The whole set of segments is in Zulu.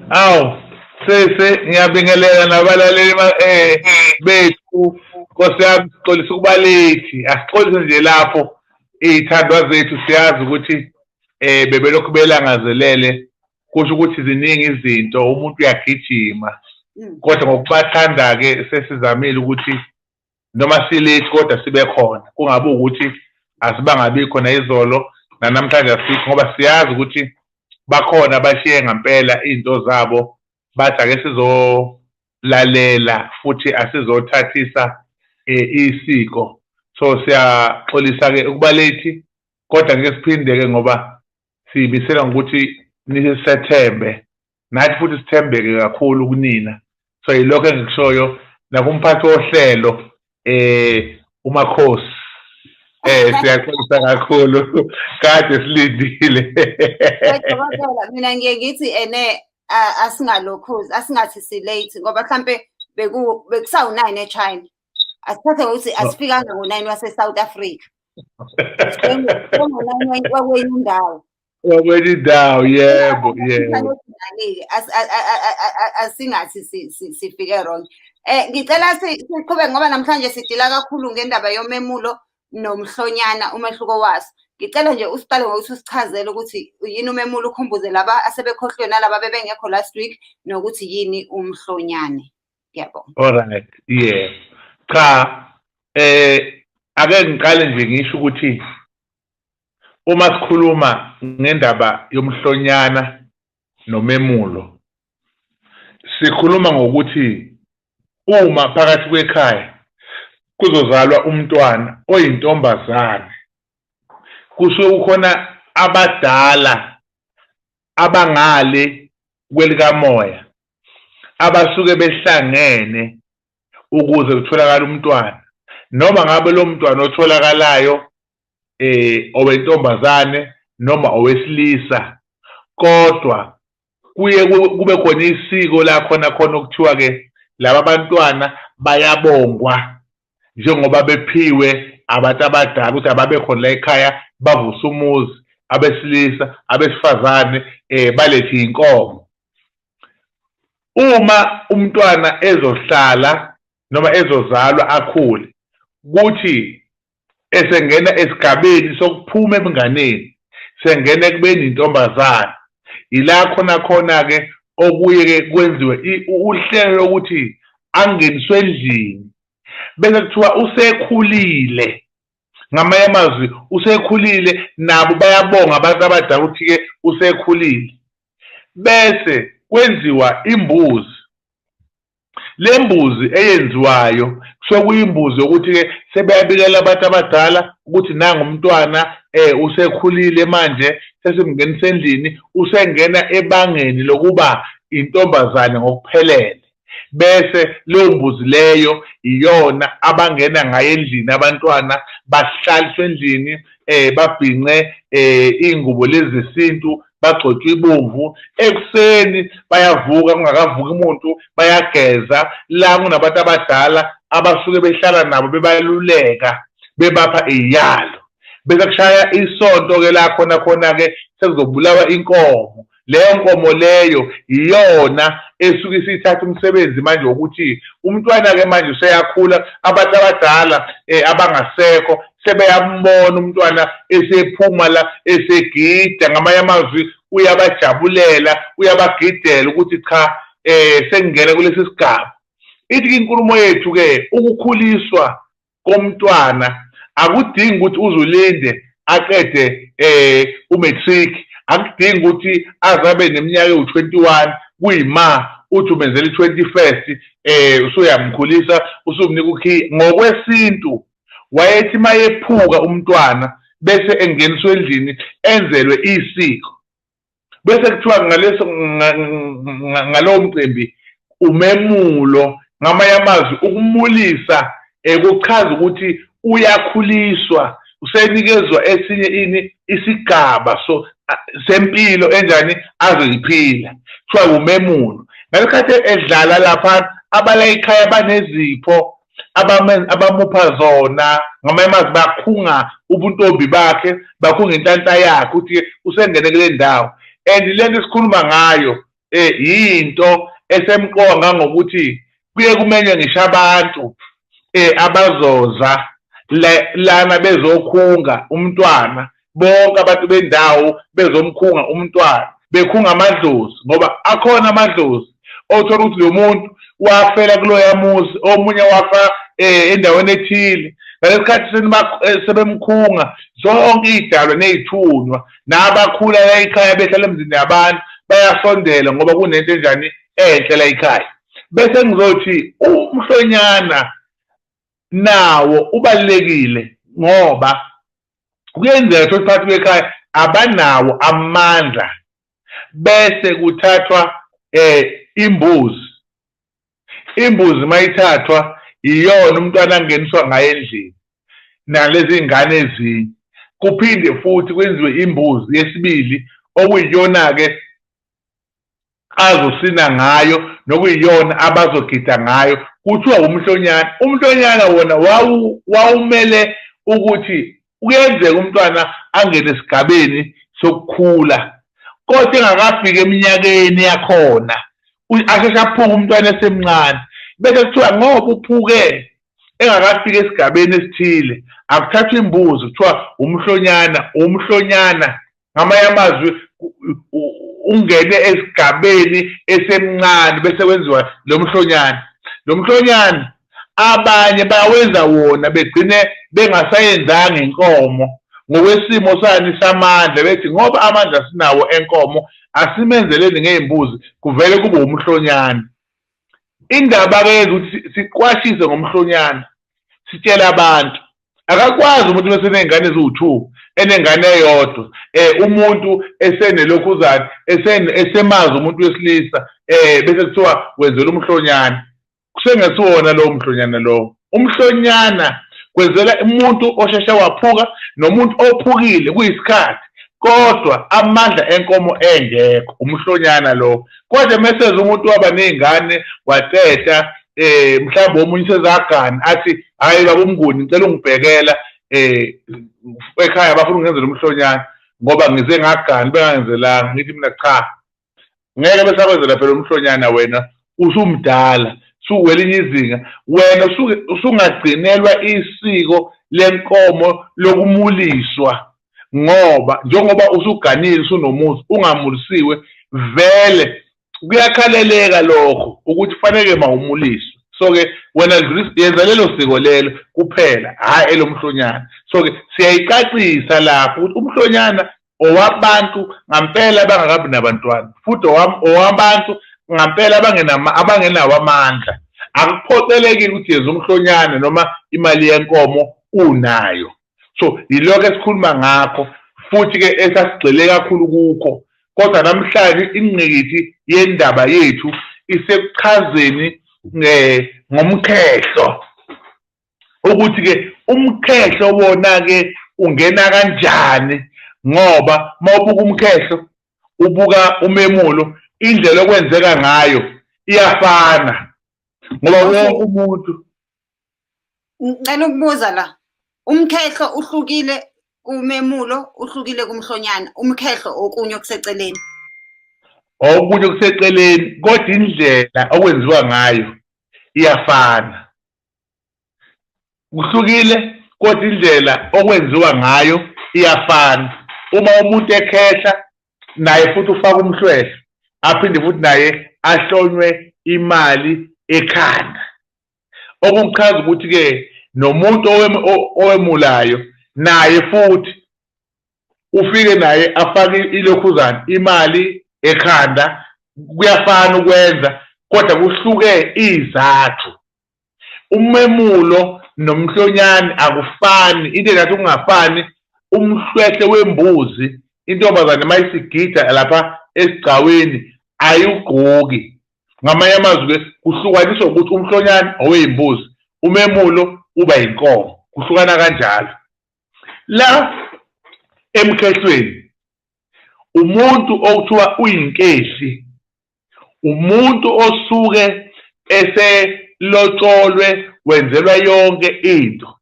Awu sese ngiyabingelela nabalaleli bethu. Nkosi yami, sixolisa ukuba late, asixolise nje lapho iy'thandwa zethu. Siyazi ukuthi bebelokhu belangazelele, kusho ukuthi ziningi izinto, umuntu uyagijima, kodwa ngokubathanda-ke sesizamile ukuthi noma si-late kodwa sibe khona, kungabi ukuthi asibangabikho nayizolo nanamhlanje asikho, ngoba siyazi ukuthi bakhona abashiye ngampela iy'nto zabo, bathi ake sizolalela futhi asizothathisa isiko. So siyaxolisa-ke ukuba late, kodwa ngeke siphinde-ke ngoba siyibisela ngokuthi nisethembe nathi futhi sithembeke kakhulu kunina. So yilokho engikushoyo nakumphathi wohlelo uMakhosi, siyaxolisa kakhulu, kade silindile. Dokotela, mina ngiye ngithi ene asingalokhuzi, asingathi si-late ngoba mhlampe bekusawu-9 eChina. Asithathe ngokuthi asifikanga ngo-9 wase-South Africa. Ngo-9 wakwenye indawo. Wakwenye indawo, yebo. Asingathi sifike wrong. Ngicela siqhubeke ngoba namhlanje sidila kakhulu ngendaba yomemulo nomhlonyana, umehluko waso. Ngicela nje usiqale ngokuthi usichazele ukuthi yini umemulo, ukhumbuze laba asebekhohliwe nalaba bebengekho last week, nokuthi yini umhlonyane. Ngiyabonga. All right, yeah. Cha, ake ngiqale nje ngisho ukuthi uma sikhuluma ngendaba yomhlonyana nomemulo, sikhuluma ngokuthi uma phakathi kwekhaya kuzozalwa umntwana oyintombazane, kusuke kukhona abadala abangale kwelikamoya abasuke behlangene ukuze kutholakale umntwana, noma ngabe lo mntwana otholakalayo owentombazane noma owesilisa, kodwa kuye kube khona isiko la khona khona okuthiwa ke laba bantwana bayabongwa njengoba bephiwe abantu abadala ukuthi ababe khona la ekhaya, bavuse umuzi, abesilisa, abesifazane, balethe inkomo. Uma umntwana ezohlala noma ezozalwa akhule, kuthi esengena esigabeni sokuphuma ebunganeni, sengena ekubeni intombazane, ila khona khona ke okuye ke kwenziwe uhlelo lokuthi angeniswe endlini, bese kuthiwa usekhulile. Ngamanye amazwi usekhulile, nabo bayabonga abantu abadala ukuthi ke usekhulile, bese kwenziwa imbuzi. Le mbuzi eyenziwayo sokuyimbuzi yokuthi-ke sebeyabikela abantu abadala ukuthi nangu umntwana usekhulile manje, sesimngenisa endlini, usengena ebangeni lokuba intombazane ngokuphelele. Bese leyo mbuzi leyo iyona abangena ngayo endlini abantwana, bahlaliswe endlini, babhince iy'ngubo lezi zesintu, bagcotshwe ibomvu. Ekuseni bayavuka kungakavuki umuntu, bayageza. La kunabantu abadala abasuke behlala nabo bebaluleka, bebapha iy'yalo. Bese kushaya isonto-ke la khona khona-ke sekuzobulawa inkomo. Leyo nkomo leyo iyona esuke isithatha umsebenzi manje wokuthi umntwana-ke manje useyakhula, abantu abadala abangasekho sebeyambona umntwana esephuma la esegida. Ngamanye amazwi uyabajabulela, uyabagidela ukuthi cha, sengingena kulesi sigaba. Ithi-ke inkulumo yethu-ke, ukukhuliswa komntwana akudingi ukuthi uzulinde aqede umatric, akudingi ukuthi azabe neminyaka ewu-21 kuyima uthi umenzela i-21st, usuyamkhulisa, usumnika ukhiye. Ngokwesintu wayethi mayephuka umntwana bese engeniswa endlini enzelwe isiko, bese kuthiwa ngaleso ngalowo mcimbi umemulo. Ngamanye amazwi ukumulisa kuchaza ukuthi uyakhuliswa, usenikezwa esinye ini isigaba so sempilo enjani azoyiphila, kuthiwa umemulo. Ngesikhathi edlala lapha abala ekhaya banezipho abamupha zona, ngamanye amazwi bakhunga ubuntombi bakhe, bakhunga inhlanhla yakhe ukuthi usengene kule ndawo. And lento esikhuluma ngayo yinto esemqoka ngangokuthi kuye kumenywe ngisho abantu abazoza lana bezokhunga umntwana, bonke abantu bendawo bezomkhunga umntwana, bekhunga amadlozi, ngoba akhona amadlozi othola ukuthi lo muntu wafela kuloya muzi, omunye wafa endaweni ethile. Ngalesikhathi sebemkhunga zonke iy'dalwa ney'thunywa nabakhula la ekhaya behlala emzini yabantu bayasondela, ngoba kunento enjani enhle la ekhaya. Bese ngizothi umhlonyana nawo ubalulekile, ngoba kuyenzeka ukuthi phakathi kwekhaya abanawo amandla, bese kuthathwa imbuzi. Imbuzi mayithathwa iyona umntwana angeniswa ngayo endlini nalezi ngane ezinye. Kuphinde futhi kwenziwe imbuzi yesibili okuyiyona-ke azosina ngayo nokuyiyona abazogida ngayo, kuthiwa umhlonyana. Umhlonyana wona wawumele ukuthi kuyenzeka umntwana angene esigabeni sokukhula, kodwa engakafiki eminyakeni yakhona, asheshe aphuke umntwana esemncane, bese kuthiwa ngoba uphuke engakafiki esigabeni esithile akuthathwa imbuzi, kuthiwa umhlonyana. Umhlonyana ngamanye amazwi ungene esigabeni esemncane, bese kwenziwa lo mhlonyana. Lo mhlonyana abanye bawenza wona begcine bengasayenzanga inkomo ngokwesimo sani samandla, bethi ngoba amandla sinawo enkomo asimenzeleni ngey'mbuzi, kuvele kube umhlonyana. Indaba-ke yenza ukuthi siqwashise ngomhlonyana, sitshele abantu. Akakwazi umuntu eseney'ngane eziwu-2, enengane eyodwa, umuntu esenelokhuzane, esemazi umuntu wesilisa, bese kuthiwa wenzela umhlonyana. Kusengesiwona lowo mhlonyana lowo. Umhlonyana kwenzela umuntu osheshe waphuka nomuntu ophukile kuyisikhathi, kodwa amandla enkomo engekho, umhlonyana lowo. Kodwa meseze umuntu waba ney'ngane wateta, mhlawumbe omunye usezagana athi hhayi baba uMnguni ngicela ungibhekela ekhaya bafuna ukungenzela umhlonyana ngoba ngize ngagana bengangenzelanga. Ngithi mina cha, ngeke besakwenzela phela umhlonyana, wena usumdala, suwelinye izinga, wena usungagcinelwa isiko lenkomo lokumuliswa, ngoba njengoba usuganile usunomuzi ungamulisiwe vele kuyakhaleleka lokho ukuthi kufanele mawumuliswe. So-ke wena yenza lelo siko lelo kuphela, hhayi elomhlonyana. So-ke siyayicacisa lapho ukuthi umhlonyana owabantu ngampela abangakabi nabantwana, futhi owabantu ngampela abangenawo amandla. Akuphoqelekile ukuthi yenza umhlonyana noma imali yenkomo unayo. So yilokho esikhuluma ngakho, futhi-ke esasigxile kakhulu kukho. Kodwa namhlanje ingqikithi yendaba yethu isekuchazeni ngomkhehlo, ukuthi-ke umkhehlo wona-ke ungena kanjani, ngoba mawubuka umkhehlo ubuka umemulo, indlela okwenzeka ngayo iyafana, ngoba wonke umuntu. Ngicela ukubuza la, umkhehlo uhlukile kumemulo, uhlukile kumhlonyana, umkhehlo okunye okuseceleni? Okunye okuseceleni, kodwa indlela okwenziwa ngayo iyafana. Kuhlukile, kodwa indlela okwenziwa ngayo iyafana. Uma umuntu ekhehla naye futhi ufaka umhlwehlwe, aphinde futhi naye ahlonywe imali ekhanda, okuchaza ukuthi-ke nomuntu owemulayo naye futhi ufike naye afake ilokhuzana imali ekhanda. Kuyafana ukwenza, kodwa kuhluke izathu. Umemulo nomhlonyane akufani. Into engathi kungafani, umhlwehle wembuzi intombazane mayisigida lapha esigcawini ayigqoki. Ngamanye amazwi-ke kuhlukaniswa ukuthi umhlonyane oweyimbuzi, umemulo uba yinkomo, kuhlukana kanjalo. La emkhehlweni umuntu okuthiwa uyinkehli, umuntu osuke eselotsholwe wenzelwa yonke into,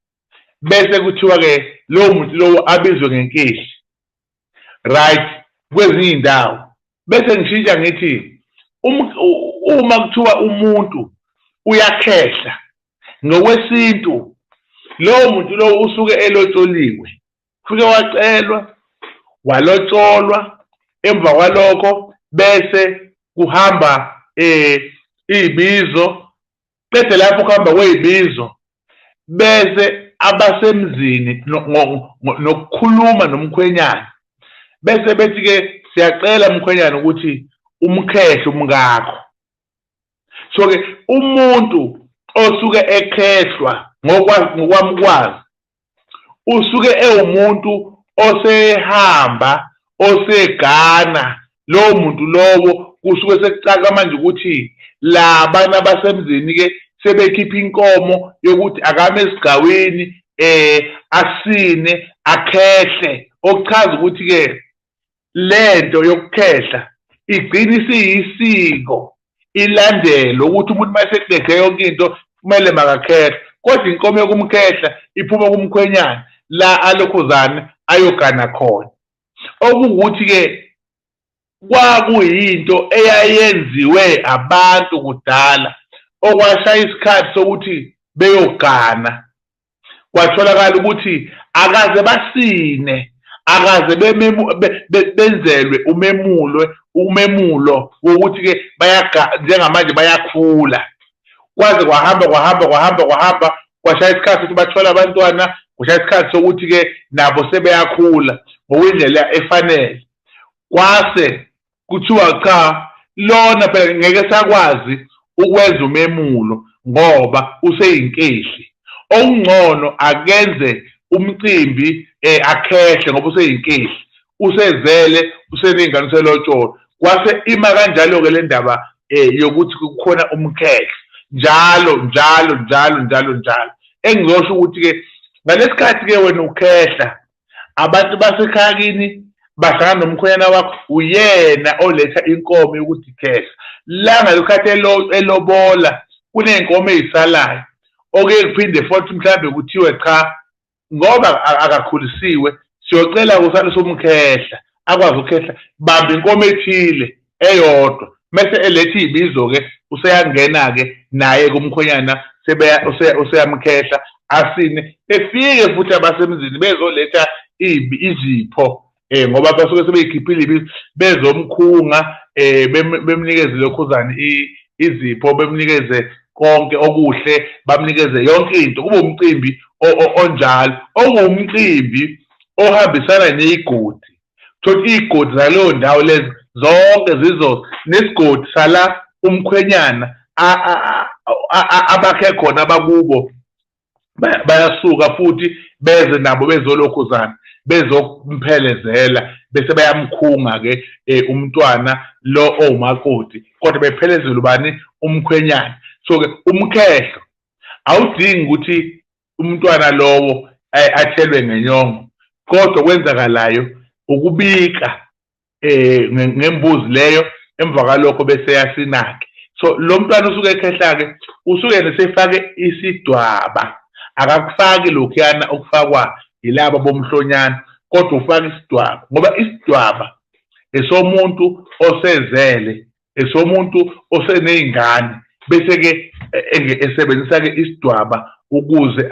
bese kuthiwa-ke lowo muntu lowo abizwe ngenkehli. Right, kwezinye iy'ndawo. Bese ngishintsha ngithi uma kuthiwa umuntu uyakhehla ngokwesintu, lowo muntu lowo usuke elotsholiwe, ufike wacelwa, walotsholwa, emva kwalokho bese kuhamba izibizo, qede lapho kuhamba kwezibizo bese abasemzini nokukhuluma nomkhwenyana, bese bethi-ke siyacela mkhwenyana ukuthi umkhehle umkakho. So-ke umuntu osuke ekhehlwa ngokwamkwazi usuke ewumuntu osehamba osegana, lowo muntu lowo kusuke sekucaca manje ukuthi labana abasemzini-ke sebekhipha inkomo yokuthi akame esigcawini asine akhehle, okuchaza ukuthi-ke lento yokukhehla igcina isiyisiko, ilandelo ukuthi umuntu uma eseqede yonke into kumele makakhehle, kodwa inkomo yokumkhehla iphuma kumkhwenyana la alokhuzane ayogana khona. Okuwukuthi-ke kwakuyinto eyayenziwe abantu kudala, okwashaya isikhathi sokuthi beyogana, kwatholakala ukuthi akaze basine, akaze benzelwe umemulo wokuthi-ke njengamanje bayakhula. Kwaze kwahamba kwahamba kwahamba kwahamba, kwashaya isikhathi ukuthi bathole abantwana, kushaya isikhathi sokuthi-ke nabo sebeyakhula ngokwendlela efanele. Kwase kuthiwa cha, lona phela ngeke sakwazi ukwenza umemulo ngoba useyinkehli, okungcono akenze umcimbi akhehle ngoba useyinkehli, usezele, useney'ngane, uselotsholo. Kwase ima kanjalo-ke le ndaba yokuthi kukhona umkhehle njalo njalo njalo njalo njalo. Engizosho ukuthi-ke ngalesikhathi-ke wena ukhehla, abantu basekhaya kini bahlangana nomkhwenyana wakho, uyena oletha inkomo yokuthi khehla. La ngalokhathi elobola kuney'nkomo ey'salayo, okuye kuphinde futhi mhlawumbe kuthiwe cha, ngoba akakhulisiwe, siyocela kusale somkhehla, akwazi ukukhehla, bamba inkomo ethile eyodwa, mese eletha iy'bizo-ke, useyangena-ke naye kumkhwenyana, useyamkhehla asine, befike futhi abasemzini bezoletha izipho ngoba basuke sebeyikhiphile ibizo, bezomkhunga bemnikeze lokhuzane izipho, bemnikeze konke okuhle, bamnikeze yonke into. Kube umcimbi onjalo, okuwumcimbi ohambisana ney'godi. Thola iy'godi zaleyo ndawo lezo zonke zizo nesigodi sala umkhwenyana abakhe khona abakubo, bayasuka futhi beze nabo bezolokhuzana bezomphelezela, bese bayamkhunga-ke umntwana lo owumakoti, kodwa bephelezela ubani? Umkhwenyana. So-ke umkhehlo awudingi ukuthi umntwana lowo athelwe ngenyongo, kodwa kwenzakalayo ukubika ngembuzi leyo, emva kwalokho bese yasinake. So lo mntwana usuke ekhehla-ke, usuke nesefake isidwaba, akakufaki lokhuyana okufakwa yilaba bomhlonyana, kodwa ufaka isidwaba, ngoba isidwaba esomuntu osezele, esomuntu oseney'ngane, bese-ke esebenzisa-ke isidwaba ukuze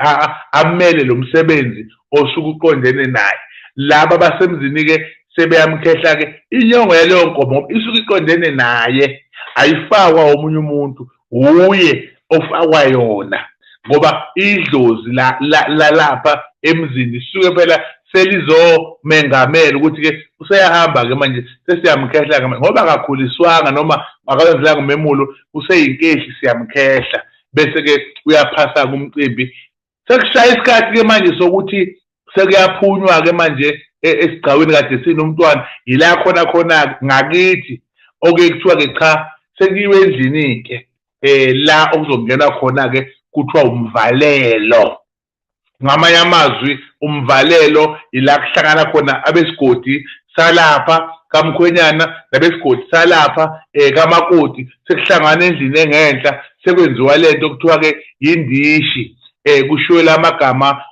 amele lo msebenzi osuke uqondene naye. Laba basemzini-ke sebeyamkhehla-ke inyongo yaleyo nkomo, ngoba isuke iqondene naye, ayifakwa omunye umuntu, wuye ofakwa yona, ngoba idlozi lalapha emzini suke phela selizomengamela ukuthi-ke useyahamba-ke manje, sesiyamkhehla-ke manje, ngoba akakhuliswanga noma akawenzelanga umemulo, useyinkehli, siyamkhehla, bese-ke uyaphasa-ke umcimbi. Sekushaya isikhathi-ke manje sokuthi sekuyaphunywa-ke manje esigcawini kade sinomntwana, yila khona khona ngakithi okuye kuthiwa-ke cha, sekuyiwe endlini-ke la okuzongenwa khona-ke kuthiwa umvalelo. Ngamanye amazwi umvalelo ila kuhlangana khona abesigodi salapha kamkhwenyana nabesigodi salapha kamakoti, sekuhlangana endlini engenhla, sekwenziwa lento okuthiwa-ke yindishi, kushiwo lamagama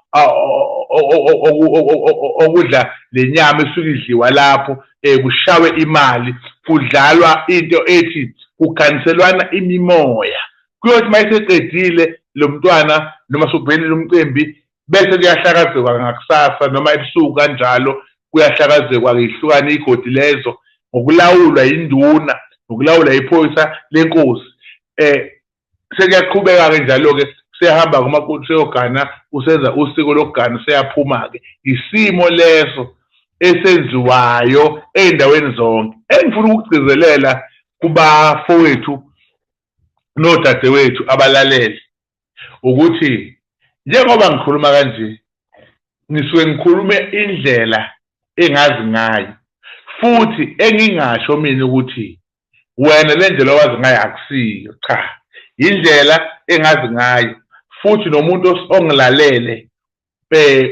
okudla lenyama esuke idliwa lapho, kushawe imali, Kudlalwa into ethi kuganiselwana imimoya. Kuyothi uma eseqedile lo mntwana noma sokuphelile umcimbi, bese kuyahlakazekwa ngakusasa noma ebusuku kanjalo, kuyahlakazekwa-ke, ihlukane iy'godi lezo ngokulawulwa yinduna, ngokulawulwa iphoyisa lenkosi. Sekuyaqhubeka-ke njalo-ke, seyahamba kumakoti, seyogana, usenza usiko lokugana, seyaphuma-ke. Isimo leso esenziwayo ey'ndaweni zonke. Engifuna ukugcizelela kubafowethu nodadewethu abalalele ukuthi njengoba ngikhuluma kanje, ngisuke ngikhulume indlela engazi ngayo, futhi engingasho mina ukuthi wena le ndlela owazi ngayo akusiyo. Cha, indlela engazi ngayo, futhi nomuntu ongilalele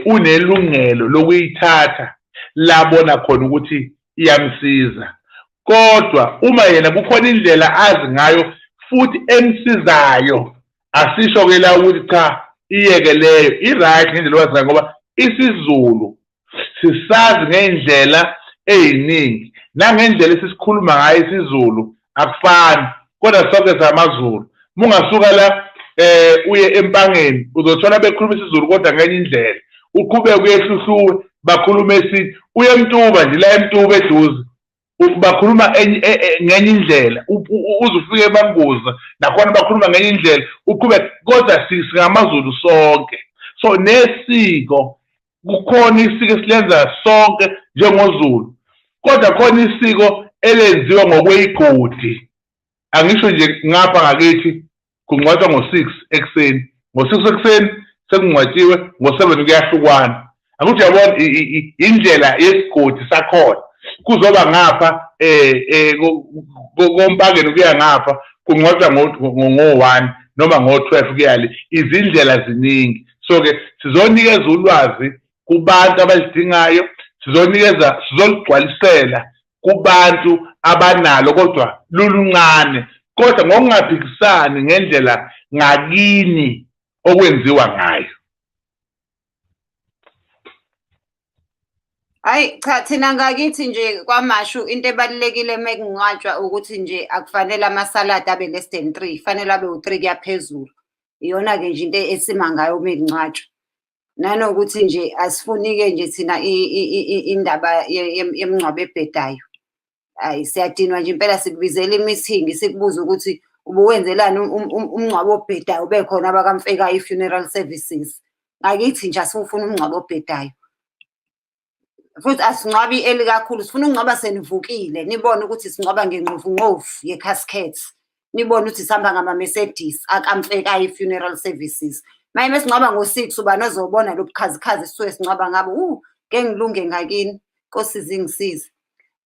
unelungelo lokuyithatha labona khona ukuthi iyamsiza. Kodwa uma yena kukhona indlela azi ngayo futhi emsizayo, asisho ke la ukuthi cha, iyeke leyo, i-right ngendlela owazi ngayo, ngoba isiZulu sisazi ngey'ndlela ey'ningi, nangendlela esisikhuluma ngayo isiZulu akufani, kodwa sonke samaZulu. Uma ungasuka la uye eMpangeni, uzothola bekhuluma isiZulu kodwa ngenye indlela. Uqhubeke uye eHluhluwe, bakhuluma esinye. Uye eMtuba nje, la eMtuba eduze, bakhuluma ngenye indlela. Uze ufike eManguza, nakhona bakhuluma ngenye indlela. Uqhubeke, kodwa singamaZulu sonke. So nesiko, kukhona isiko esilenza sonke njengoZulu, kodwa khona isiko elenziwa ngokweyigodi. Angisho nje ngapha ngakithi kungcwatshwa ngo-6 ekuseni, ngo-6 ekuseni sekungcwatshiwe, ngo-7 kuyahlukwana. Akuthi uyabona indlela yesigodi sakhona. Kuzoba ngapha koMpangeni kuya ngapha kungcwatshwa ngo-1 noma ngo-12 kuya le. Izindlela ziningi. So-ke sizonikeza ulwazi kubantu abalidingayo, sizoligcwalisela kubantu abanalo kodwa luluncane, kodwa ngokungaphikisani ngendlela ngakini okwenziwa ngayo. Hayi cha, thina ngakithi nje kwaMashu into ebalulekile mekungcwatshwa ukuthi nje akufanele amasaladi abe less than 3, fanele abe u-3 kuyaphezulu. Iyona-ke nje into esima ngayo mekungcwatshwa. Nanokuthi nje asifuni-ke nje thina indaba yemingcwabo ebhedayo. Hayi, siyadinwa nje impela, sikubizela imithingi sikubuza ukuthi ubuwenzelani umngcwabo obhedayo, ube khona abakaMfekayo i-funeral services. Ngakithi nje asiwufuni umngcwabo obhedayo. Futhi asingcwabi eli kakhulu, sifuna ukungcwaba senivukile, nibone ukuthi singcwaba ngenqovunqovu ye-casket. Nibone ukuthi sihamba ngama-Mercedes akaMfekayo i-funeral services. Maye mesingcwaba ngo-6, ubani ozobona lo bukhazikhazi esisuke singcwaba ngabo? Ke ngilunge ngakini, Nkosi zingisize.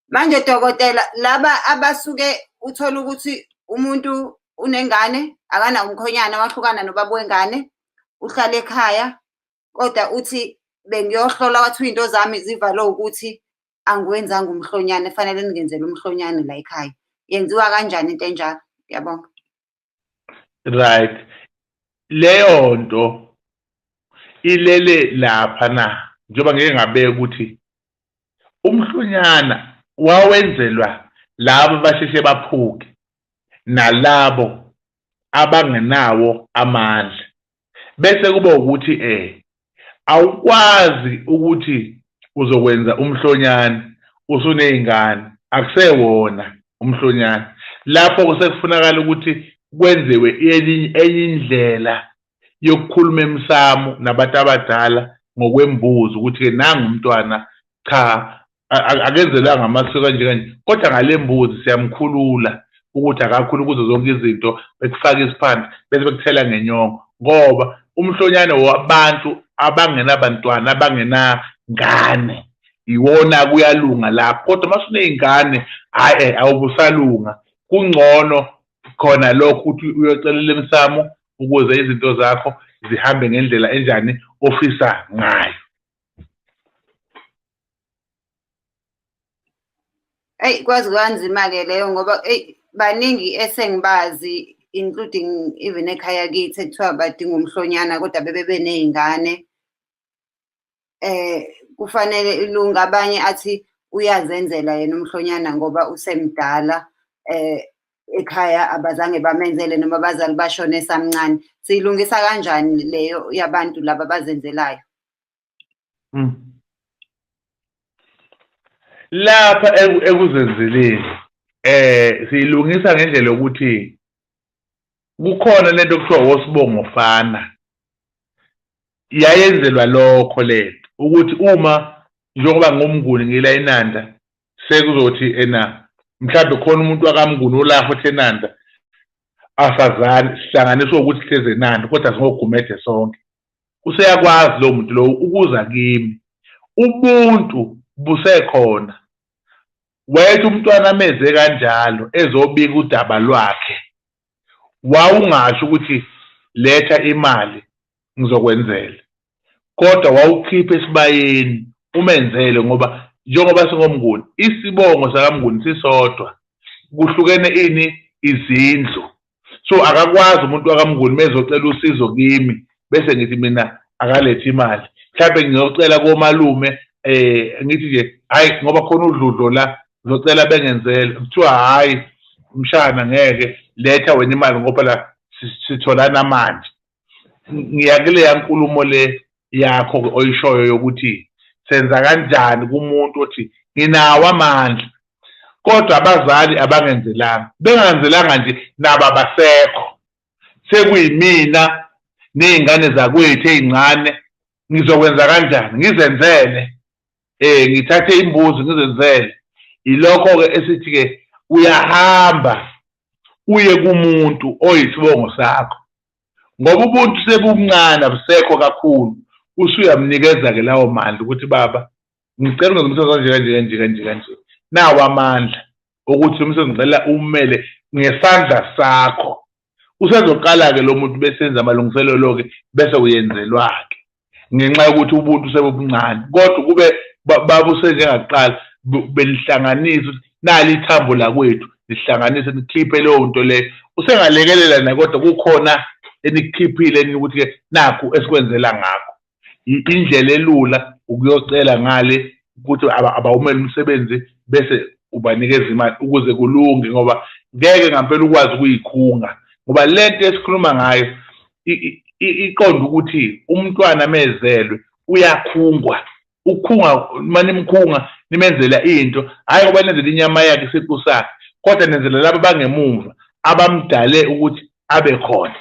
Manje dokotela, laba abasuke uthola ukuthi umuntu unengane, akanawo umkhonyana, wahlukana nobaba wengane, uhlala ekhaya, kodwa uthi bengiyohlola wathi iy'nto zami zivalwe ukuthi angiwenzanga umhlonyane, fanele ningenzele umhlonyane la ekhaya. Yenziwa kanjani into enjalo? Ngiyabonga. Right. Leyo nto ilele lapha na, njengoba ngeke ngabeka ukuthi umhlonyana wawenzelwa labo abasheshe baphuke nalabo abangenawo amandla. Bese kuba ukuthi awukwazi ukuthi uzokwenza umhlonyane usuney'ngane, akusewona umhlonyane. Lapho sekufunakala ukuthi kwenziwe enye indlela yokukhuluma emsamo nabantu abadala ngokwembuzi ukuthi-ke nangu umntwana, cha, akenzelwanga amasiko kanje kanje, kodwa ngale mbuzi siyamkhulula ukuthi akakhulu kuzo zonke izinto, bekufaka isiphande bese bekuthela ngenyongo, ngoba umhlonyane wabantu abangenabantwana abangenangane iwona kuyalunga lapho. Kodwa uma usuney'ngane, hhayi, awubusalunga. Kungcono khona lokho ukuthi uyocelela emsamo ukuze izinto zakho zihambe ngendlela enjani ofisa ngayo. Eyi, kwazi kwanzima-ke leyo, ngoba eyi baningi esengibazi, including even ekhaya kithi, ekuthiwa badinga umhlonyana kodwa bebe beney'ngane. Kufanele ilunge, abanye athi uyazenzela yena umhlonyana ngoba usemdala, ekhaya abazange bamenzele noma abazali bashone esamncane. Siyilungisa kanjani leyo yabantu laba abazenzelayo? Lapha ekuzenzeleni siyilungisa ngendlela yokuthi kukhona lento okuthiwa osibongo fana, yayenzelwa lokho lento ukuthi uma njengoba ngumnguni ngila eNanda, sekuzothi ena mhlawumbe khona umuntu wakaMnguni ola futhi eNanda, asazani, sihlanganiswe ukuthi sihlezi eNanda kodwa singogumede sonke. Useyakwazi lowo muntu lowo ukuza kimi, ubuntu busekhona. Wayethi umntwana ameze kanjalo ezobika udaba lwakhe, wawungasho ukuthi letha imali ngizokwenzela, kodwa wawukhipha esibayeni umenzele, ngoba njengoba singoMnguni, isibongo sakaMnguni sisodwa, kuhlukene ini izindlu. So akakwazi umuntu wakaMnguni mezocela usizo kimi bese ngithi mina akalethe imali, mhlawumbe ngiyocela komalume, ngithi nje hayi ngoba khona udludlo la ngizocela bengenzele, kuthiwa hhayi mshana ngeke, letha wena imali ngoba la sitholana manje. Ngiya kuleya nkulumo le yakho oyishoyo yokuthi senza kanjani kumuntu othi nginawo amandla kodwa abazali abangenzelanga, bengenzelanga nje nabo abasekho, sekuyimina ney'ngane zakwethu ey'ncane, ngizokwenza kanjani? Ngizenzele, ngithathe imbuzi ngizenzele. Ilokho-ke esithi-ke uyahamba uye kumuntu oyisibongo sakho, ngoba ubuntu sebuncane abusekho kakhulu, usuyamnikeza-ke lawo mandla ukuthi baba ngicela ungenze umsebenzi kanje kanje kanje kanje kanje, nawo amandla ukuthi lo msebenzi ngicela umele ngesandla sakho. Usezoqala-ke lo muntu bese enza amalungiselelo-ke bese uyenzelwa-ke ngenxa yokuthi ubuntu sebubuncane, kodwa kube babusenjengakuqala benihlanganisa ukuthi nali ithambo lakwethu, nihlanganise nikhiphe leyo nto leyo. Usengalekelela naye kodwa kukhona enikukhiphile ukuthi-ke nakhu esikwenzela ngakho. Indlela elula ukuyocela ngale ukuthi abawumele umsebenzi bese ubanikeza imali ukuze kulunge, ngoba ngeke ngampela ukwazi ukuyikhunga, ngoba lento esikhuluma ngayo iqonda ukuthi umntwana mezelwe uyakhungwa. Ukukhunga, uma nimkhunga nimenzela into, hhayi ngoba nenzela inyama yakhe isiqu sakhe, kodwa nenzela laba bangemumva abamdale ukuthi abe khona.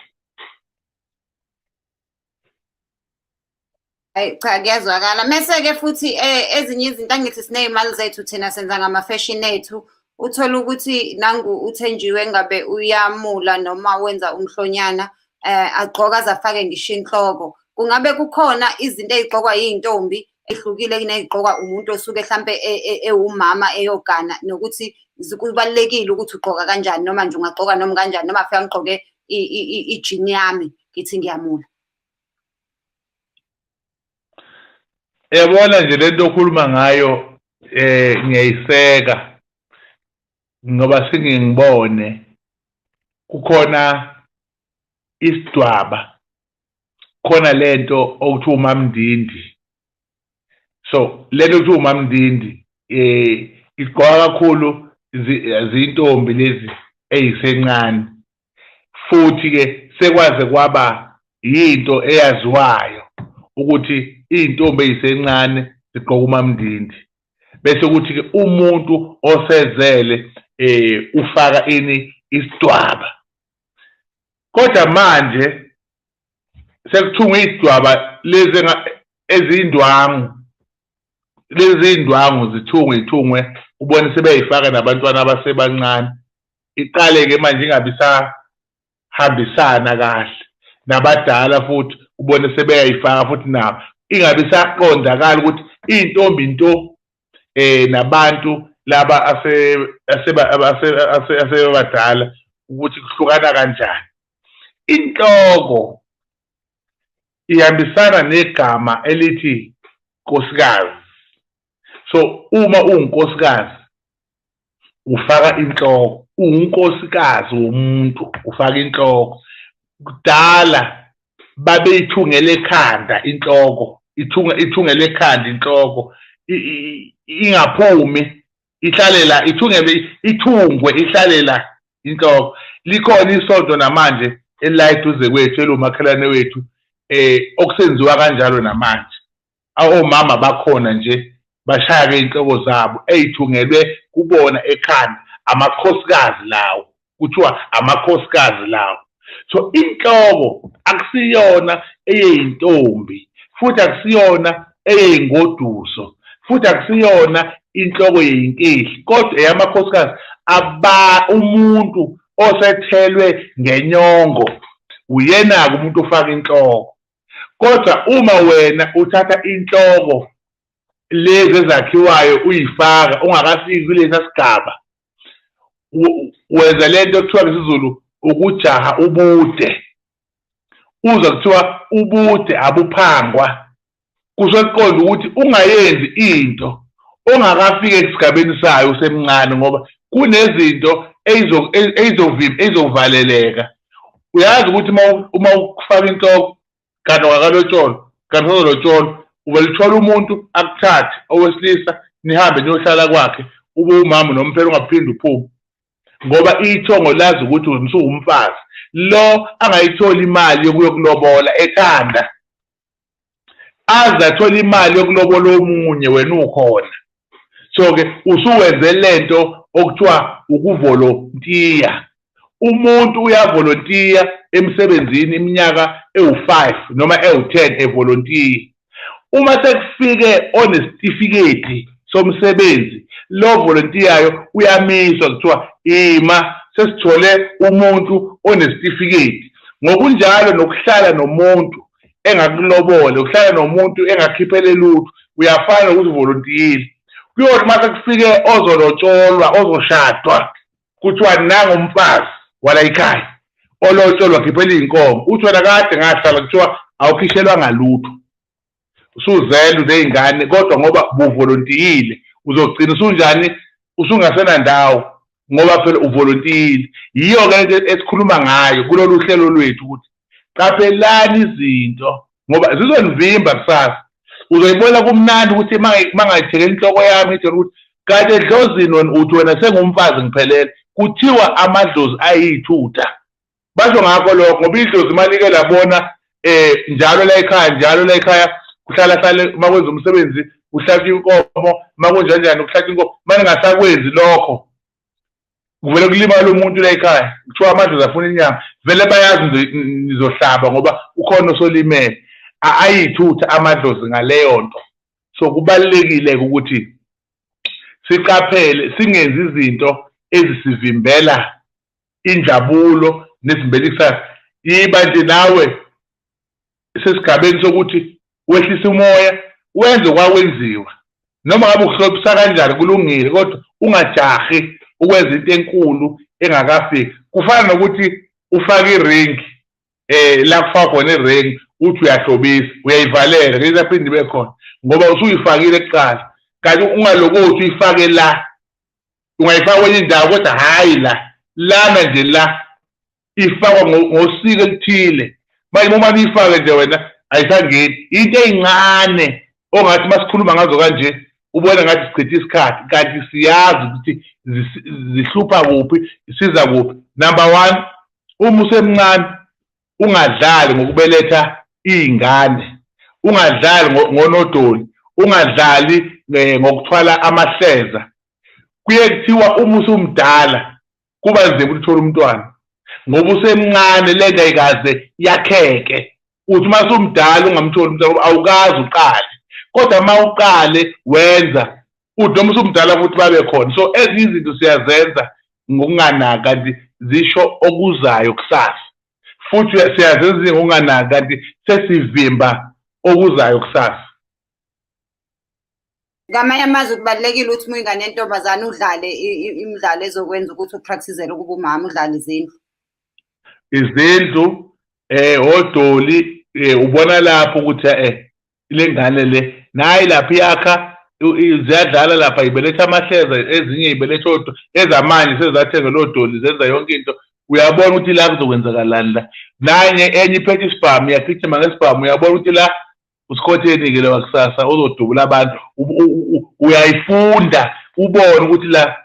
Ayi cha, kuyazwakala. Mese-ke futhi ezinye izinto, angithi siney'mali zethu thina senza ngama-fashion ethu. Uthole ukuthi nangu uThenjiwe ngabe uyamula noma wenza umhlonyana, agqoka aze afake ngisho inhloko. Kungabe kukhona izinto ey'gqokwa yiy'ntombi ehlukile kuney'gqokwa umuntu osuke hlampe ewumama eyogana, nokuthi kubalulekile ukuthi ugqoka kanjani, noma nje ungagqoka noma kanjani, noma afike ngigqoke ijini yami ngithi ngiyamula. Yabona nje lento okhuluma ngayo ngiyayiseka ngoba singingibone kukhona isidwaba, khona lento okuthiwa umamndindi. So lento okuthiwa umamndindi igqoka kakhulu zintombi lezi ezisencane, futhi ke sekwaze kwaba yinto eyaziwayo ukuthi izintombi ezisencane zigqoka umamndindi, bese kuthi ke umuntu osezele ufaka ini isidwaba. Kodwa manje sekuthungwa isidwaba lezi ezindwangu, lezi indwangu zithungwe ithungwe, ubone sebeyifaka nabantwana abasebancane. Iqale ke manje ingabi sahambisana kahle nabadala, futhi ubone sebeyayifaka futhi nabo, ingabi saqondakala ukuthi iy'ntombi nto nabantu laba asebadala ukuthi kuhlukana kanjani. Inhloko ihambisana negama elithi nkosikazi. So uma uwunkosikazi ufaka inhloko, uwunkosikazi womuntu ufaka inhloko. Kudala babeyithungela ekhanda inhloko, ithungela ekhanda inhloko. Ingaphumi, ihlale la, ithungelwe, ithungwe, ihlale la inhloko. Likhona isonto namanje elila eduze kwethu, eliwumakhelwane wethu, okusenziwa kanjalo namanje. Omama bakhona nje bashaya-ke iy'nhloko zabo ey'thungelwe kubona ekhanda, amakhosikazi lawo, kuthiwa amakhosikazi lawo. So inhloko akusiyona eyeyintombi, futhi akusiyona eyeyingoduso, futhi akusiyona inhloko yeyinkehli, kodwa eyamakhosikazi. Aba umuntu osethelwe ngenyongo uyena-ke umuntu ofaka inhloko. Kodwa uma wena uthatha inhloko lezi ezakhiwayo uyifaka ungakafiki kulesa sigaba, wenza lento ekuthiwa ngesiZulu ukujaha ubude. Uzwa kuthiwa ubude abuphangwa, kusho kuqonda ukuthi ungayenzi into ongakafiki esigabeni sayo usemncane, ngoba kunezinto eyizovaleleka. Uyazi ukuthi uma ufaka inhloko kanti ungakalotsholwa, kanti usazolotsholwa, uvele uthole umuntu akuthathe owesilisa, nihambe niyohlala kwakhe, ube umama nomphela, ungaphinde uphume, ngoba ithongo lazi ukuthi usuwumfazi. Lo angayitholi imali yokuyokulobola ethanda, aze athole imali yokulobola omunye, wena ukhona. So-ke usuwenze lento okuthiwa ukuvolontiya. Umuntu uyavolontiya emsebenzini iminyaka ewu-5 noma ewu-10 evolontiya. Uma sekufike onesitifiketi somsebenzi, lo volontiyayo uyamiswa, kuthiwa ima, sesithole umuntu onesitifiketi. Ngokunjalo nokuhlala nomuntu engakulobole, ukuhlala nomuntu engakhiphele lutho, uyafana nokuthi uvolontiyile. Kuyothi uma sekufike ozolotsholwa, ozoshadwa, kuthiwa nangumfazi wala ekhaya olotsholwa, khiphela iy'nkomo. Uthi wena kade ngahlala, kuthiwa awukhishelwa ngalutho, usuzele, uney'ngane, kodwa ngoba buvolontiyile uzogcina usunjani, usungasenandawo, ngoba phela uvolontiyile. Yiyo-ke lento esikhuluma ngayo kulolu hlelo lwethu, ukuthi qaphelani izinto ngoba zizonivimba kusasa. Uzoyibona kumnandi ukuthi mangayithekela inhloko yami, ngitshela ukuthi kanti edlozini wena uthi wena sengumfazi ngiphelele. Kuthiwa amadlozi ayithutha, basho ngakho lokho, ngoba idlozi malike labona njalo la ekhaya, njalo la ekhaya kuhlala hlale uma kwenza umsebenzi kuhlatshwa inkomo, uma kunjanjani kuhlatshwa inkomo. Manje ngasakwenzi lokho, kuvele kulimala umuntu la ekhaya, kuthiwa amadlozi afuna inyama. Vele bayazi nizohlaba ngoba ukhona osolimele. Ayithutha amadlozi ngaleyo nto. So kubalulekile ukuthi siqaphele, singenzi izinto ezisivimbela injabulo nezimbela ikusasa. Yiba nje nawe sesigabeni sokuthi wehlise umoya, wenze kwakwenziwa, noma ngabe ukuhlobisa kanjani kulungile, kodwa ungajahi ukwenza into enkulu engakafiki. Kufana nokuthi ufake iringi, la kufaka khona iringi, uthi uyahlobisa, uyayivalela ngeke isaphinde ibe khona ngoba usuyifakile kuqala. Kanti ungalokothi uyifake la, ungayifaka kwenye indawo, kodwa hhayi la, lana nje la ifakwa ngosiko elithile. Manje uma uyifake nje wena ayisangeni. Into ey'ncane ongathi uma sikhuluma ngazo kanje ubona ngathi sichitha isikhathi, kanti siyazi ukuthi zihlupha kuphi, siza kuphi. Number 1, uma usemncane ungadlali ngokubeletha iy'ngane, ungadlali ngonodoli, ungadlali ngokuthwala amahleza. Kuye kuthiwa uma usumdala kuba nzima ukuthi uthole umntwana, ngoba usemncane lento ayikaze yakheke. Uthi uma usumdala ungamtholi umntwana ngoba awukaze uqale, kodwa uma uqale wenza, uthi noma usumdala futhi babe khona. So ezinye izinto siyazenza ngokunganaki, kanti zisho okuzayo kusasa, futhi siyazenza ngokunganaki, kanti sesivimba okuzayo kusasa. Ngamanye amazwi kubalulekile ukuthi uma uyingane yentombazane udlale imidlalo ezokwenza ukuthi upractice-ele ukuba umama, udlale izindlu. Izindlu, odoli, ubona lapho ukuthi le ngane le nayi lapha iyakha, ziyadlala lapha, ibeletha amahleza, ezinye ibeletha odoli, ezamanje sezathenga odoli, zenza yonke into. Uyabona ukuthi la kuzokwenzakalani la. Nanye enye iphethe isibhamu, iyagijima ngesibhamu, uyabona ukuthi la Usikhotheni-ke lo wakusasa ozodubula abantu. Uyayifunda ubone ukuthi la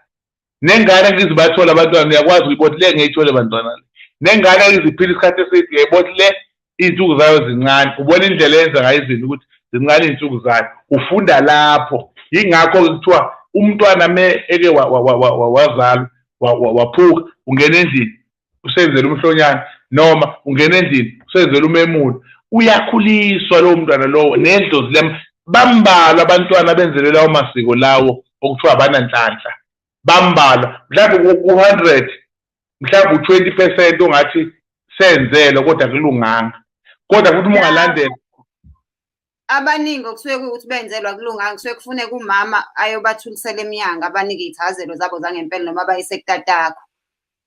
nengane ngizibathole abantwana, uyakwazi ukuyibona le ngiyithole bantwana le. Nengane ngiziphila isikhathi eside, uyayibona le iy'nsuku zayo zincane, ubona indlela eyenza ngayo izinto ukuthi zincane iy'nsuku zayo, ufunda lapho. Yingakho-ke kuthiwa umntwana me eke wazalwa waphuka, ungena endlini usenzela umhlonyana, noma ungena endlini usenzela umemulo, uyakhuliswa lowo mntwana lowo nedlozi lem. Bambalwa abantwana abenzelwe lawo masiko lawo okuthiwa abananhlanhla, bambalwa, mhlawumbe ku-100 mhlawumbe u-20% ongathi senzelwe kodwa kulunganga. Kodwa futhi uma ungalandela Abaningi okusuke kuwukuthi benzelwa kulunganga, kusuke kufuneka umama ayobathulisela emnyango, abanike iy'thakazelo zabo zangempela noma abayise kutatakho.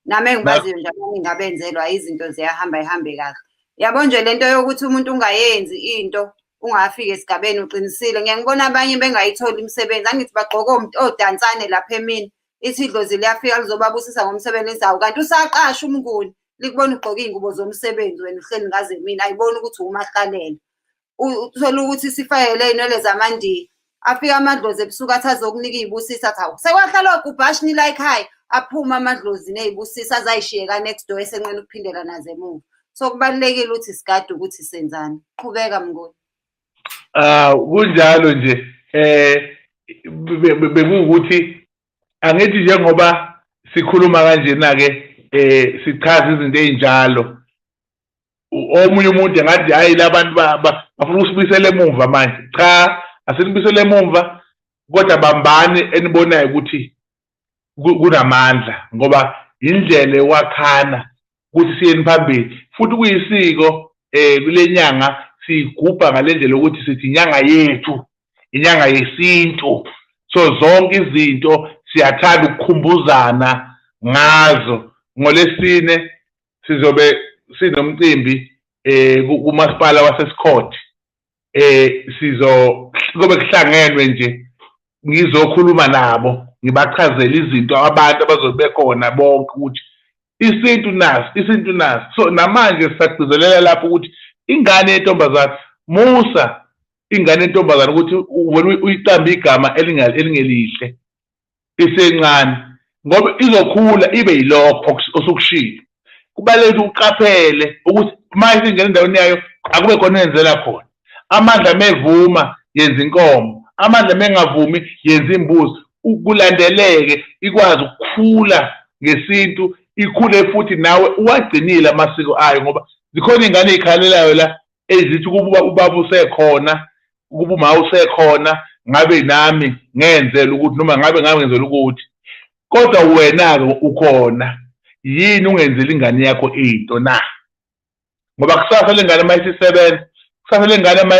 Nami engibaziyo nje abaningi abenzelwa izinto ziyahamba ihambe kahle. Yabo nje lento yokuthi umuntu ungayenzi into ungafiki esigabeni, uqinisile. Ngiye ngibona abanye bengayitholi imisebenzi, angithi bagqoke odansane lapha emini, ithi idlozi liyafika lizobabusisa ngomsebenzi zawo, kanti usaqasha umnguni, likubona ugqoke iy'ngubo zomsebenzi wena uhleli ngaze emini, ayiboni ukuthi umahlalela. Uthole ukuthi sifayele iy'nwele zamandiya, afike amadlozi ebusuku athi azokunika iy'busiso, athi hawu sekwahlala ogubhashini la ekhaya, aphume amadlozi ney'busiso azayishiye ka-next door esenqena ukuphindela nazo emuva. So kubalulekile ukuthi sigade ukuthi senzani. Qhubeka Mnguni. Ah, kunjalo nje, bekuwukuthi angithi njengoba sikhuluma kanjena-ke sichaza izinto ey'njalo, omunye umuntu engathi hayi labantu bafuna ukusibuyisela emuva manje. Cha, asinibuyisele emumva, kodwa bambani enibonayo ukuthi kunamandla, ngoba indlela yokwakhana ukuthi siyeni phambili. Futhi kuyisiko kule nyanga siyigubha ngale ndlela yokuthi sithi inyanga yethu, inyanga yesintu. So zonke izinto siyathanda ukukhumbuzana ngazo. Ngolesine sizobe sinomcimbi kumasipala waseSikhothe, sizo kuzobe kuhlangenwe nje, ngizokhuluma nabo ngibachazele izinto abantu abazobe bekhona bonke ukuthi isintu nasi, isintu nasi. So namanje sisagcizelela lapho ukuthi ingane yentombazane, musa ingane yentombazane ukuthi wena uyiqambe igama elingelihle isencane, ngoba izokhula ibe yilokho osukushilo. Kubalulekile ukuthi uqaphele ukuthi uma isingena endaweni yayo akube khona oyenzela khona. Amandla mevuma yenza inkomo, amandla mengavumi yenza imbuzi, kulandeleke ikwazi ukukhula ngesintu, ikhule futhi nawe uwagcinile amasiko ayo, ngoba zikhona iy'ngane ey'khalelayo la ezithi ukuba ubaba usekhona, ukuba uma usekhona ngabe nami ngenzela ukuthi, noma ngabe ngangenzela ukuthi. Kodwa wena-ke ukhona, yini ungenzeli ingane yakho into na? Ngoba kusasa lengane uma isisebenza, kusasa lengane uma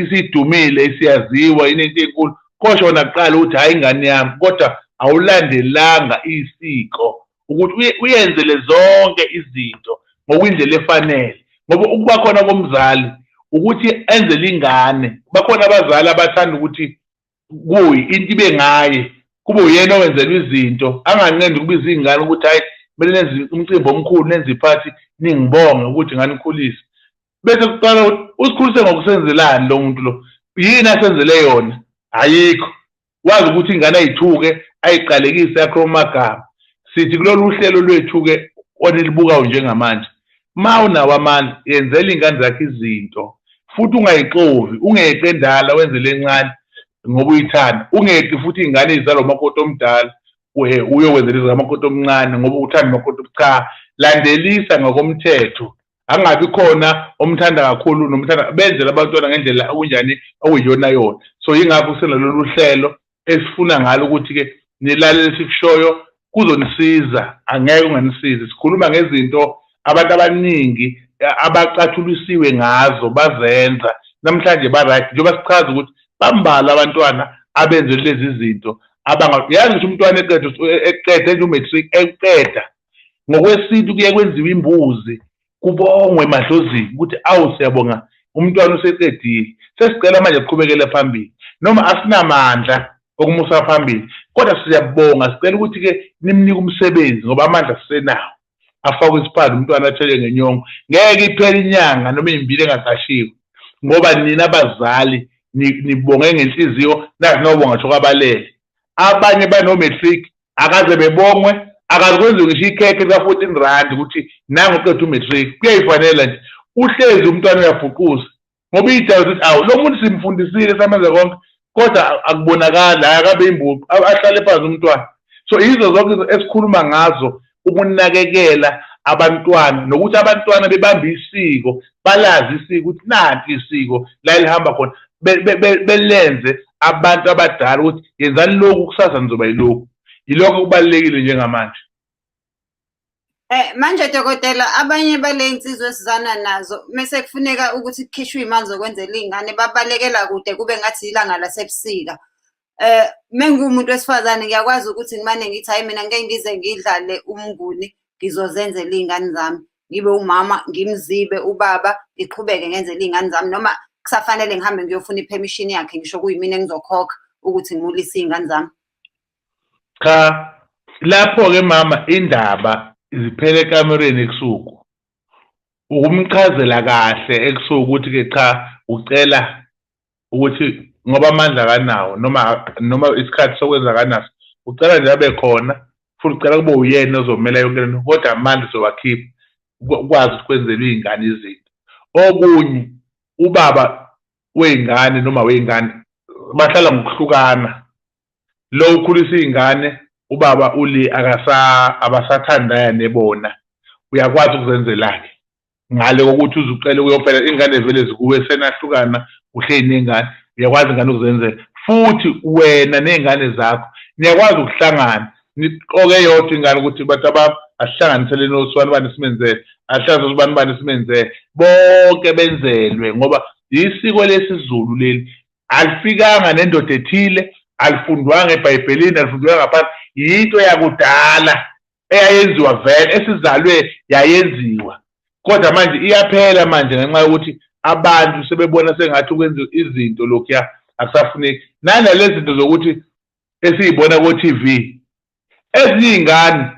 isidumile, isiyaziwa, inento enkulu, kosho wona kuqala ukuthi hhayi ingane yami, kodwa awulandelanga isiko ukuthi uyenzele zonke izinto ngokwindlela efanele. Ngoba ukuba khona komzali ukuthi enzele ingane, bakhona abazali abathanda ukuthi kuyi into ibe ngaye, kube uyena owenzelwa izinto, anganqendi ukubiza iy'ngane ukuthi hhayi kumele nenze umcimbi omkhulu, nenze iphathi, ningibonge ukuthi nganikhulisa. Bese kuqala ukuthi usikhulise ngokusenzelani lo muntu lo, yini asenzele yona? Ayikho. Wazi ukuthi ingane ayithuke, ayiqalekise, akhe amagama. Sithi kulolu hlelo lwethu-ke onilibukayo njengamanje, ma unawo amandla, yenzela iy'ngane zakho izinto, futhi ungayixovi, ungeqi endala wenzele encane ngoba uyithanda, ungeqi futhi iy'ngane ey'zalwa umakoti omdala uyokwenzela izikamakoti omncane ngoba uthanda umakoti. Cha, landelisa ngokomthetho, angabi khona omthanda kakhulu nomthanda, benzele abantwana ngendlela okunjani okuyiyona yona. So yingakho sinalolu hlelo esifuna ngalo ukuthi-ke nilalele esikushoyo, kuzonisiza, angeke unganisizi. Sikhuluma ngezinto abantu abaningi abacathulisiwe ngazo bazenza namhlanje ba-right, njengoba sichaza ukuthi bambalwa abantwana abenze lezi zinto. Yazi ukuthi umntwana eqede nje u-matric, eqeda ngokwesintu kuye kwenziwa imbuzi, kubongwe emadlozini ukuthi awu siyabonga umntwana useqedile, sesicela manje siqhubekele phambili, noma asinamandla okumusa phambili, kodwa siyabonga, sicela ukuthi-ke nimnike umsebenzi ngoba amandla sisenawo. Afakwe isiphandla umntwana athelwe ngenyongo, ngeke iphele inyanga noma iy'mbili engaqashiwe. Ngoba nina abazali nibonge ngenhliziyo, nazi nobonga ngisho kwabalele. Abanye bano-matric akaze bebongwe, akaze kwenziwe ngisho ikhekhe lika-14 rand ukuthi nangu uqeda u-matric. Kuyayifanela nje, uhlezi umntwana uyabhuquza ngoba iy'dalo zithi awu lo muntu simfundisile samenza konke, kodwa akubonakali, hhayi akabe imbuqu, ahlale phansi umntwana. So yizo zonke esikhuluma ngazo, ukunakekela abantwana nokuthi abantwana bebambe isiko, balazi isiko ukuthi nanti isiko la elihamba khona, belenze abantu abadala ukuthi yenzani lokhu, kusasa nizoba yilokhu. Yilokho okubalulekile njengamanje. Manje dokotela, abanye bale nsizwa esizana nazo mese kufuneka ukuthi kukhishwe iy'mali zokwenzela iy'ngane, babalekela kude kube ngathi ilanga lasebusika. Mengiwumuntu wesifazane ngiyakwazi ukuthi ngimane ngithi hhayi mina ngeke ngize ngidlale umnguni, ngizozenzela iy'ngane zami. Ngibe umama, ngimzibe ubaba, ngiqhubeke ngenzele iy'ngane zami, noma kusafanele ngihambe ngiyofuna i-permission yakhe, ngisho kuyimina engizokhokha ukuthi ngimulise iy'ngane zami. Cha, lapho-ke mama indaba ziphela ekamereni ebusuku. Ukumchazela kahle ebusuku ukuthi-ke cha, ucela ukuthi ngoba amandla akanawo noma isikhathi sokwenza akanaso, ucela nje abe khona, futhi ucela kube uyena ozomela yonke lento, kodwa amandla uzowakhipha ukwazi ukuthi kwenzelwe iy'ngane izinto. Okunye, ubaba wey'ngane noma wey'ngane bahlala ngokuhlukana. Lo ukhulisa iy'ngane, ubaba uli abasathandani bona, uyakwazi ukuzenzela-ke ngale kokuthi uze ucele kuyophela iy'ngane vele zikuwe, senahlukana uhleli ney'ngane, uyakwazi ingane ukuzenzela. Futhi wena ney'ngane zakho niyakwazi ukuhlangana niqoke eyodwa ingane ukuthi bantu abami asihlanganiseleni osibani bani simenzele, asihlanganisele osibani bani simenzele, bonke benzelwe, ngoba yisiko lesiZulu leli. Alifikanga nendoda ethile, alifundwanga eBhayibhelini, alifundwanga ngaphansi, yinto yakudala eyayenziwa vele, esizalwe yayenziwa, kodwa manje iyaphela manje ngenxa yokuthi abantu sebebona sengathi ukwenza izinto lokhuya akusafuneki. Nalezi zinto zokuthi esiyibona ko-TV, ezinye iy'ngane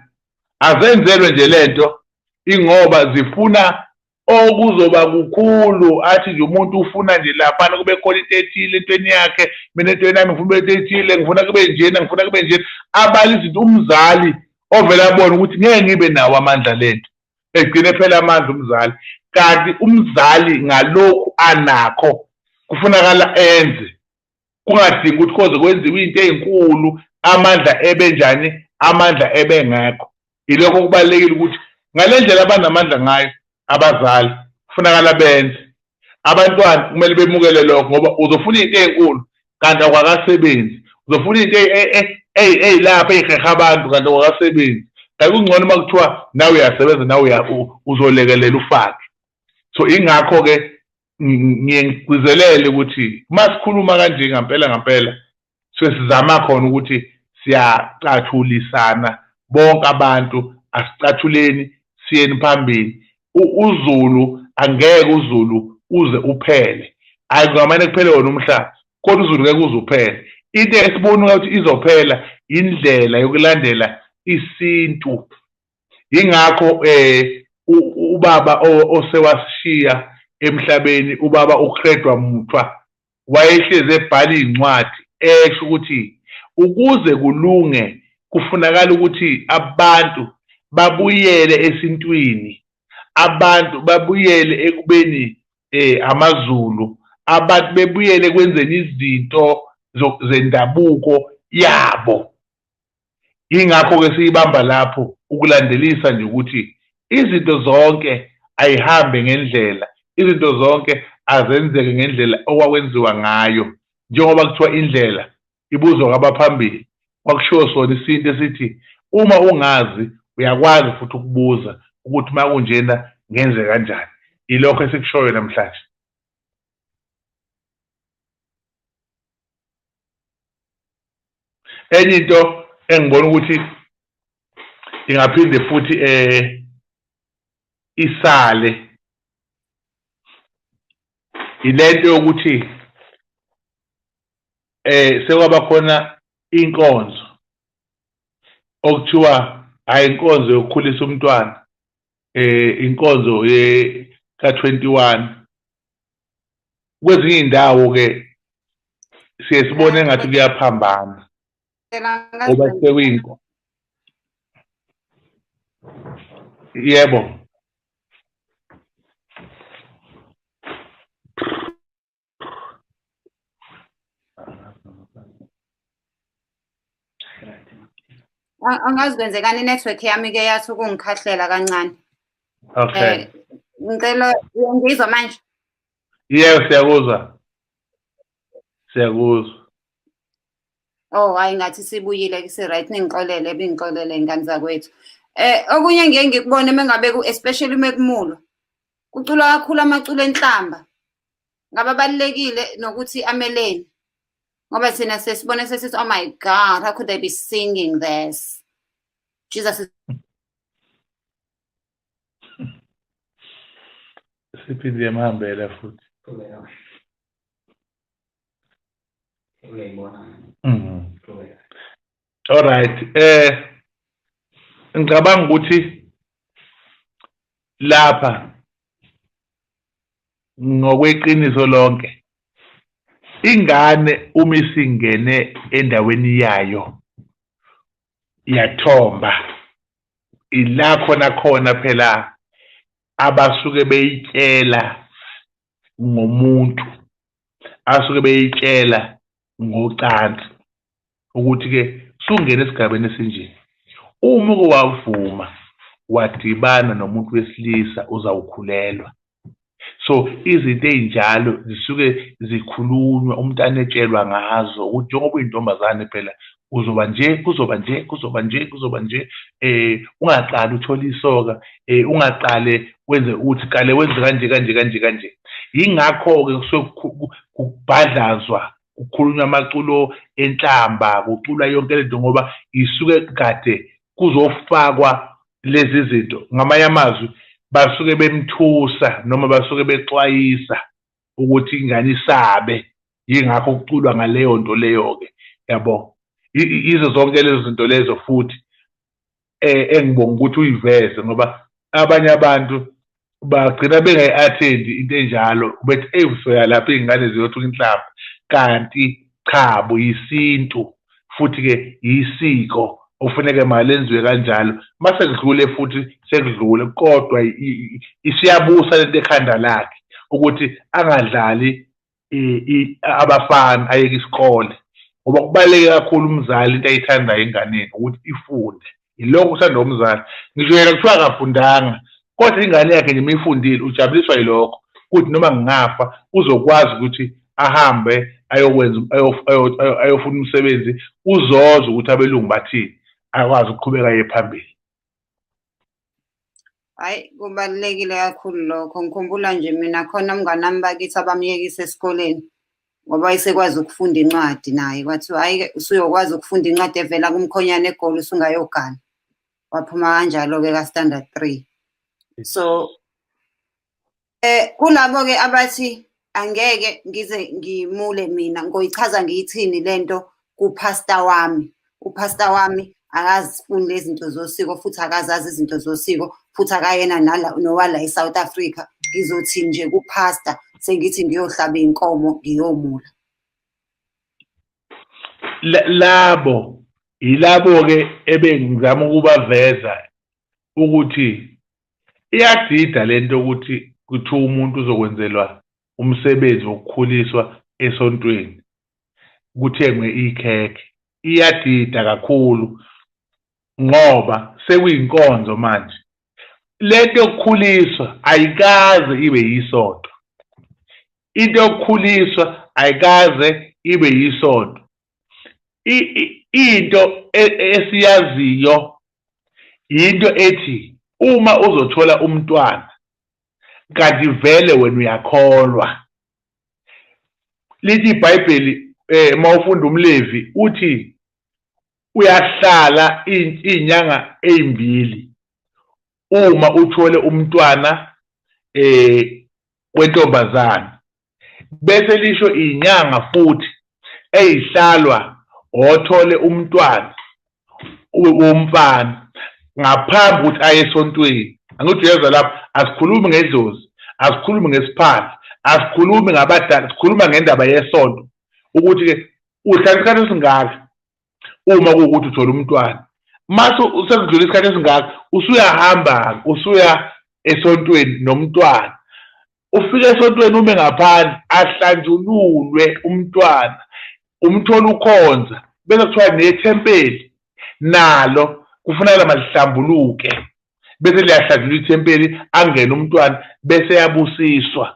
azenzelwe nje lento ingoba zifuna okuzoba kukhulu, athi nje umuntu ufuna nje laphana kube khona into ethile entweni yakhe, mina entweni yami ngifuna into ethile, ngifuna kube njena, ngifuna kube njena. Abala izinto umzali ovele abone ukuthi ngeke ngibe nawo amandla lento, egcine phela amandla umzali. Kanti umzali ngalokhu anakho kufunakala enze, kungadingi ukuthi koze kwenziwe into ey'nkulu, amandla ebenjani, amandla ebengekho. Yilokho kubalulekile ukuthi ngale ndlela abanamandla ngayo abazali kufunakala benze, abantwana kumele bemukele lokho, ngoba uzofuna into ey'nkulu kanti awukakasebenzi, uzofuna into ey'lapha ey'heha abantu kanti awukakasebenzi. Kanti kungcono uma kuthiwa nawe uyasebenza, nawe uzolekelela ufake. So ingakho-ke ngiye ngigcizelele ukuthi uma sikhuluma kanje ngampela ngampela suke sizama khona ukuthi siyacathulisana bonke abantu, asicathuleni siyeni phambili. UZulu angeke uZulu uze uphele, hhayi kungamane kuphele wona umhlaba, kodwa uZulu ngeke uze uphele. Into esibona ukuthi izophela indlela yokulandela isintu. Yingakho ubaba osewasishiya emhlabeni, ubaba uCredwa Mutwa, wayehlezi ebhala iy'ncwadi esho ukuthi ukuze kulunge kufunakala ukuthi abantu babuyele esintwini, abantu babuyele ekubeni amaZulu, abantu bebuyele ekwenzeni izinto zendabuko yabo. Yingakho-ke siyibamba lapho ukulandelisa nje ukuthi izinto zonke ayihambe ngendlela, izinto zonke azenzeke ngendlela okwakwenziwa ngayo. Njengoba kuthiwa indlela ibuzwa kwabaphambili, kwakushiwo sona isintu esithi uma ungazi uyakwazi futhi ukubuza ukuthi uma kunjena ngenze kanjani. Yilokho esikushoyo namhlanje. Enye into engibona ukuthi ingaphinde futhi isale ilento yokuthi sekwaba khona inkonzo okuthiwa hayi inkonzo yokukhulisa umntwana, inkonzo ka 21. Kwezinye iy'ndawo-ke siye sibone engathi kuyaphambana ngoba sekuyinto. Yebo. Angazi kwenzekani, i-network yami-ke yathi ukungikhahlela kancane. Okay. Ngicela uyangizwa manje? Yebo, siyakuzwa. Siyakuzwa. Oh, hayi, ngathi sibuyile, si-right. Ningixolele, bingixolele ingane zakwethu. Okunye ngiye ngikubone mengabe especially mekumulwa, kuculwa kakhulu amaculo enhlamba. Ngabe abalulekile nokuthi ameleni? Ngoba thina sesibone sesithi, "Oh my God, how could they be singing this? Jesus is" Siphinde yamhambela futhi. All right. Ngicabanga ukuthi lapha ngokweqiniso lonke, ingane uma isingene endaweni yayo yathomba, ila khona khona phela abasuke beyitshela ngomuntu, asuke beyitshela ngocansi, ukuthi-ke sungena esigabeni esinje, uma uke wavuma wadibana nomuntu wesilisa uzawukhulelwa. So izinto ey'njalo zisuke zikhulunywa, umntana etshelwa ngazo ukuthi njengoba uyintombazane phela uzoba nje, kuzoba nje, kuzoba nje, kuzoba nje, ungaqali uthole isoka, ungaqale wenze ukuthi qale wenze kanje kanje kanje kanje. Yingakho-ke kusuke kubhadlazwa, kukhulunywa amaculo enhlamba, kuculwa yonke lento, ngoba isuke kade kuzofakwa lezi zinto. Ngamanye amazwi basuke bemthusa noma basuke bexwayisa ukuthi ingane isabe, yingakho kuculwa ngaleyo nto leyo-ke, yabo. Yizo zonke lezo zinto lezo futhi engibonga ukuthi uyiveze, ngoba abanye abantu bagcina bengayi-attendi into enjalo, bethi eyi usoya lapho iy'ngane ziyothuka inhlamba, kanti cha bo, yisintu futhi-ke yisiko ofuneke malenziwe kanjalo. Mase kudlule futhi sekudlule, kodwa isiyabusa lento ekhanda lakhe ukuthi angadlali abafana, ayeke isikole, ngoba kubaluleke kakhulu umzali into ayithandayo enganeni ukuthi ifunde. Yilokho uthanda umzali, ngisho yena kuthiwa akafundanga, kodwa ingane yakhe nje imifundile, ujabuliswa yilokho ukuthi noma ngingafa uzokwazi ukuthi ahambe ayokwenza, ayofuna umsebenzi, uzozwa ukuthi abelungu bathini, akwazi ukuqhubeka aye phambili. Hhayi, kubalulekile kakhulu lokho. Ngikhumbula nje mina khona umngani wami bakithi abamyekisa esikoleni ngoba wayesekwazi ukufunda incwadi naye. Kwathiwa hhayi-ke usuyokwazi ukufunda incwadi evela kumkhonyane eGoli, usungayogana. Waphuma kanjalo-ke ka-standard 3. So kulabo-ke abathi angeke ngize ngimule mina, ngoyichaza ngiyithini lento kuphasta wami. Uphasta wami akazifuni lezi zinto zosiko, futhi akazazi izinto zosiko, futhi akayena nala nowala e-South Africa. Ngizothi nje kuphasta sengithi ngiyohlaba inkomo ngiyomula. Labo yilabo-ke ebengizama ukubaveza ukuthi iyadida lento ukuthi kuthiwa umuntu uzokwenzelwa umsebenzi wokukhuliswa esontweni kuthengwe ikhekhe. Iyadida kakhulu ngoba sekuyinkonzo manje. Lento yokukhuliswa ayikaze ibe yisonto. Into yokukhuliswa ayikaze ibe yisonto. Into esiyaziyo into ethi uma uzothola umntwana kanti vele wena uyakholwa. Lithi iBhayibheli, mawufunda umLevi, uthi uyahlala izinyanga ezimbili uma uthole umntwana wentombazane, bese lisho inyanga futhi eyihlalwa othole umntwana womfana ngaphambi ukuthi aye esontweni. Angithi uyezwa lapho, asikhulumi ngedlozi, asikhulumi ngesiphandla, Asikhulumi ngabadala, sikhuluma ngendaba yesonto ukuthi-ke uhlala isikhathi esingaka uma kuwukuthi uthola umntwana, mase sekudlula isikhathi esingaka usuyahamba usuya esontweni nomntwana. Ufike esontweni ume ngaphandle ahlanjululwe umntwana, umthola ukhonza, bese kuthiwa nethempeli nalo kufuneka malihlambuluke, bese liyahlanjulwa ithempeli, angene umntwana bese yabusiswa.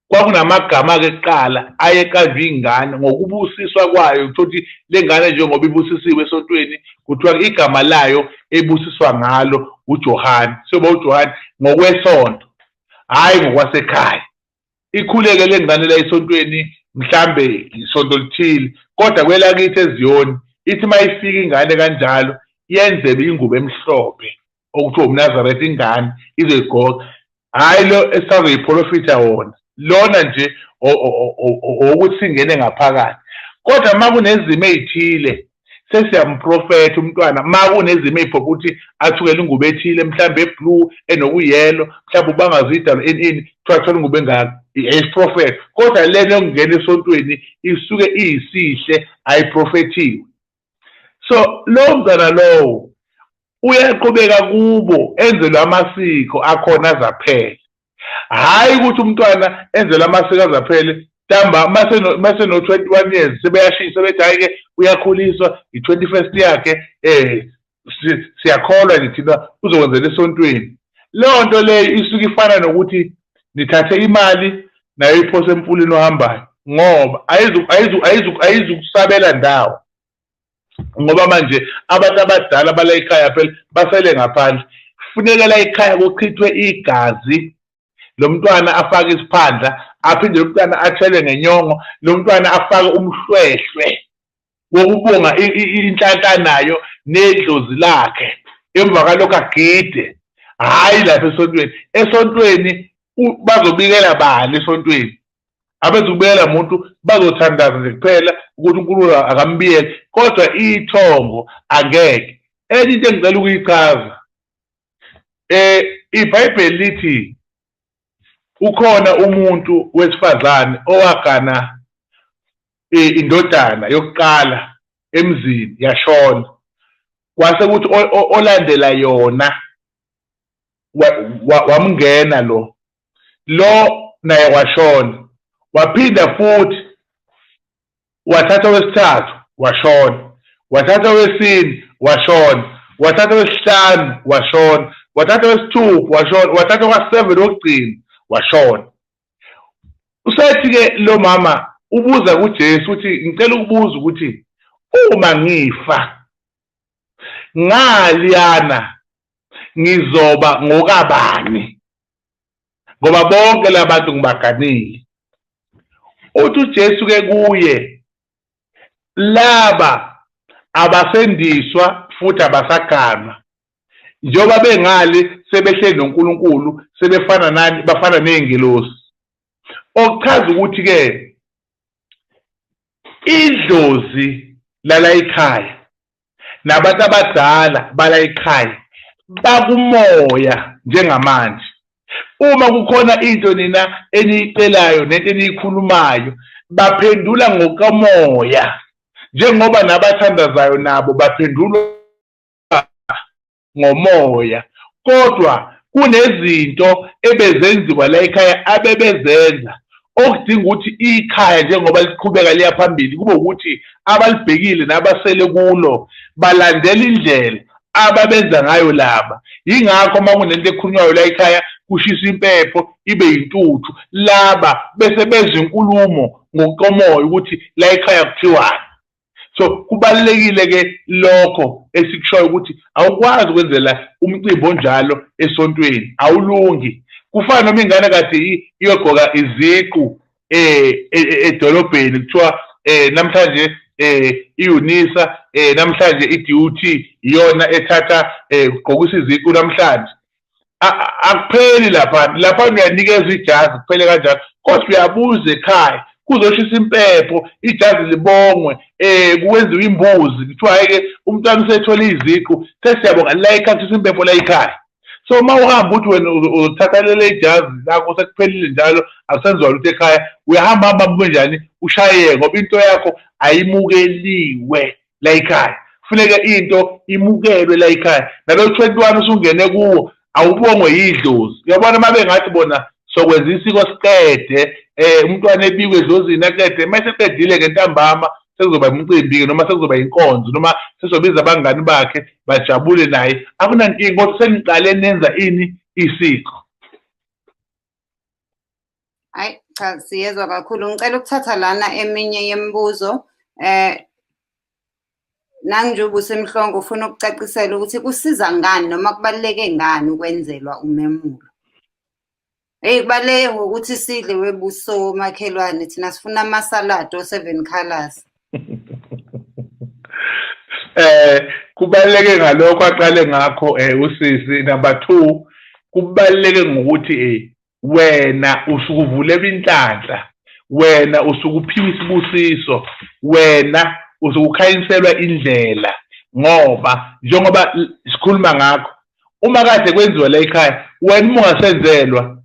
Kwakunamagama-ke kuqala ayeqanjwa ingane ngokubusiswa kwayo, kuthiwa ukuthi le ngane njengoba ibusisiwe esontweni kuthiwa igama layo ebusiswa ngalo uJohane, siyoba uJohane ngokwesonto, hhayi ngokwasekhaya. Ikhuleke le ngane la esontweni mhlambe isonto lithile, kodwa kwelakithi eZiyoni ithi uma ifika ingane kanjalo yenzelwe ingubo emhlophe okuthiwa umNazaretha, ingane izoyigqoka, hhayi lo esisazoyiprofitha wona lona nje ukuthi singene ngaphakathi. Kodwa uma kunezimo ey'thile sesiyamprofetha umntwana, uma kunezimo ey'phoqa ukuthi athukele ingubo ethile mhlawumbe eblue enokuyelo, mhlawumbe ubangazidalo ini ini, kuthiwa athole ingubo engaka, yayisiprofetha. Kodwa lena yokungena esontweni isuke iyisihle, ayiprofethiwe. So lowo mntwana lowo uyaqhubeka kubo enzelwe amasiko akhona azaphele, hhayi ukuthi umntwana enzelwe amasiko azaphele ntamba mase no-21 years sebeyashintsha sebethi hhayi-ke uyakhuliswa i-21st yakhe, siyakholwa nje thina uzokwenzela esontweni. Leyo nto leyo isuke ifana nokuthi nithathe imali nayo iphose emfuleni ohambayo, ngoba ayizukusabela ndawo, ngoba manje abantu abadala bala ekhaya phela basele ngaphandle. Kufuneka la ekhaya kuchithwe igazi, lo mntwana afake isiphandla, aphinde lo mntwana athelwe ngenyongo, lo mntwana afake umhlwehlwe wokubonga inhlanhla nayo nedlozi lakhe, emva kwalokho agide. Hhayi lapha esontweni, esontweni bazobikela bani esontweni? Abezukubikela muntu, bazothandaza nje kuphela ukuthi uNkulunkulu akambiyele, kodwa ithongo angeke. Enye into engicela ukuyichaza, iBhayibheli lithi ukhona umuntu wesifazane owagana indodana yokuqala emzini yashona, kwase kuthi olandela yona wamngena lo naye washona, waphinda futhi wathatha wesithathu washona, wathatha wesine washona, wathatha wesihlanu washona, wathatha wesithupha washona, wathatha kwa-7 wokugcina washona. Usethi-ke lo mama ubuza kuJesu ukuthi ngicela ukubuza ukuthi uma ngifa ngaliyana ngizoba ngokabani, ngoba bonke labantu ngibaganile. Uthi uJesu ke kuye, laba abasendiswa futhi abasaganwa, njengoba bengali sebehleli noNkulunkulu, sebefana nani, bafana nezingilosi. Okuchaza ukuthi ke idlozi lala ekhaya nabantu abadala bala ekhaya bakumoya njengamanje. Uma kukhona into nina eniyicelayo nento eniyikhulumayo, baphendula ngokomoya, njengoba nabathandazayo nabo baphendulwa ngomoya. Kodwa kunezinto ebezenziwa la ekhaya abebezenza okudinga ukuthi ikhaya njengoba liqhubeka liya phambili kube ukuthi abalibhekile nabasele kulo balandela indlela ababenza ngayo laba. Yingakho uma kunento ekhulunywayo la ekhaya kushisa impepho ibe yintuthu, laba bese bezwa inkulumo ngokomoya ukuthi la ekhaya kuthiwani. So kubalulekile ke lokho esikushoyo ukuthi awukwazi ukwenzela umcimbi onjalo esontweni, awulungi. Kufana noma ingane kade iyogqoka iziqu edolobheni, kuthiwa namhlanje iUNISA, namhlanje iDUT iyona ethatha ugqokisa iziqu namhlanje. Akupheli lapha, lapha uyanikeza ijazi kuphele kanjalo, kodwa uyabuza ekhaya kuzoshisa impepho, ijazi libongwe, kuwenziwe imbuzi, kuthiwa hhayi-ke umntwana usethole iziqu, sesiyabonga la ekhaya, kushisa impepho la ekhaya. So uma uhamba uthi wena uzothatha leli ijazi lakho, sekuphelile njalo, akusenziwa lutho ekhaya, uyahamba hamba kube njani, ushayeke, ngoba into yakho ayimukeliwe la ekhaya. Kufuneka into imukelwe la ekhaya. Nalo 21 usungene kuwo, awubongwe yidlozi. Uyabona, uma bengathi bona sokwenza isiko siqede, umntwana ebikwe edlozini aqede, mase eqedile ngentambama sekuzoba umcimbi-ke, noma sekuzoba inkonzo, noma sezobiza abangani bakhe bajabule naye, akunankinga, kodwa seniqale nenza ini isiko. Hayi cha, siyezwa kakhulu. Ngicela ukuthatha lana eminye yemibuzo. Nanjengoba usemhlongo, ufuna ukucacisela ukuthi kusiza ngani noma kubaluleke ngani ukwenzelwa umemulo. Hey, kubaluleke ngokuthi sidle webuso makhelwane, thina sifuna amasaladi o-seven colors. Kubaluleke ngalokho aqale ngakho usisi. Number 2, kubaluleke ngokuthi wena usukuvulela inhlanhla, wena usukuphiwa isibusiso, wena usukukhanyiselwa indlela, ngoba njengoba sikhuluma ngakho, uma kade kwenziwa la ekhaya, wena uma ungasenzelwa,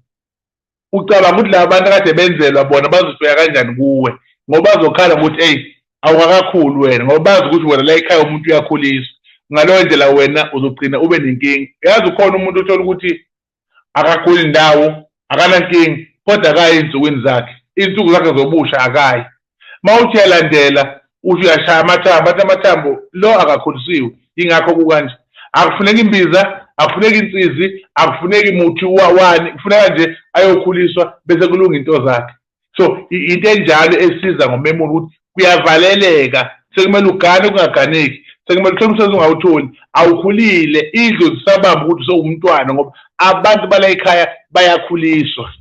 ucabanga ukuthi laba bantu kade benzelwa bona bazofika kanjani kuwe? Ngoba bazokhala ngokuthi eyi, awukakakhuli wena, ngoba bazi ukuthi wena la ekhaya umuntu uyakhuliswa. Ngaleyo ndlela wena uzogcina ube nenkinga. Yazi, ukhona umuntu othola ukuthi akakhuli ndawo, akanankinga, kodwa akayi ey'nsukwini zakhe, iy'nsuku zakhe zobusha akayi. Uma uthi uyalandela, uthi uyashaya amathambo, athi amathambo lo akakhulisiwe, yingakho kukanje. Akufuneki imbiza, akufuneki insizi, akufuneki muthi wani, kufuneka nje ayokhuliswa bese kulunga into zakhe. So into enjalo esiza ngomemulo ukuthi kuyavaleleka, sekumele ugane kungaganeki, sekumele uthole umsebenzi ungawutholi, awukhulile, idlozi sabamba ukuthi sewumntwana, ngoba abantu bala ekhaya bayakhuliswa.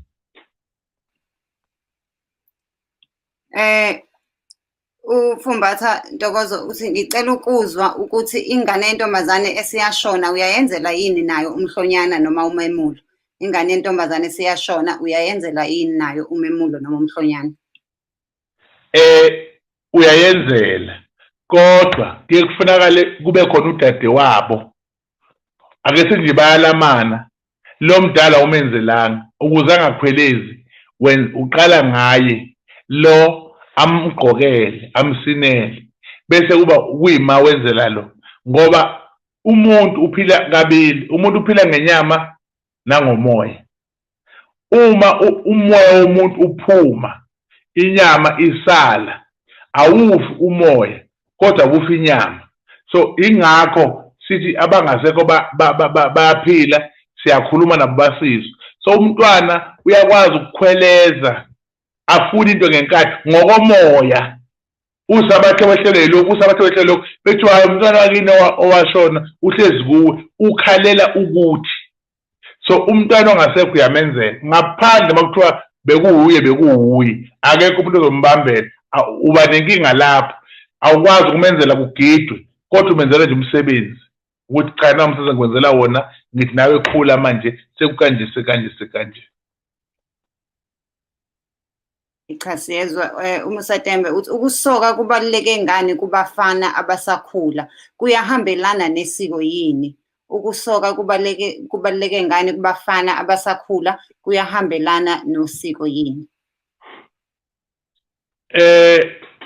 Ufumbatha Ntokozo uthi ngicela ukuzwa ukuthi ingane yentombazane esiyashona uyayenzela yini nayo umhlonyana noma umemulo? Ingane yentombazane esiyashona uyayenzela yini nayo umemulo noma umhlonyana? Uyayenzela, kodwa kuye kufunakale kube khona udadewabo. Ake sithi nje bayalamana, lo mdala umenzelanga ukuze angakhwelezi, wena uqala ngaye lo, amgqokele, amsinele, bese kuba kuyima wenzela lo, ngoba umuntu uphila kabili, umuntu uphila ngenyama nangomoya. Uma umoya womuntu uphuma, inyama isala, awufi umoya kodwa kufa inyama. So ingakho sithi abangasekho bayaphila, siyakhuluma nabo basizwe. So umntwana uyakwazi ukukhweleza, afune into ngenkathi ngokomoya. Usabathe wehlelwe yilokhu, usabathe wehlelwe lokhu, bethiwa hayi, umntwana wakini owashona uhlezi kuwe, ukhalela ukuthi. So umntwana ongasekho uyamenzela, ngaphandle uma kuthiwa bekuwuye, bekuwuye, akekho umuntu ozombambela, uba nenkinga lapho, awukwazi ukumenzela kugidwe, kodwa umenzela nje umsebenzi ukuthi cha, na umsebenzi ngikwenzela wona, ngithi nawe khula manje, sekukanje, sekanje, sekanje. Cha, siyezwa. UMusa Tembe uthi ukusoka kubaluleke ngani kubafana abasakhula? Kuyahambelana nesiko yini? Ukusoka kubaluleke ngani kubafana abasakhula? Kuyahambelana nosiko yini?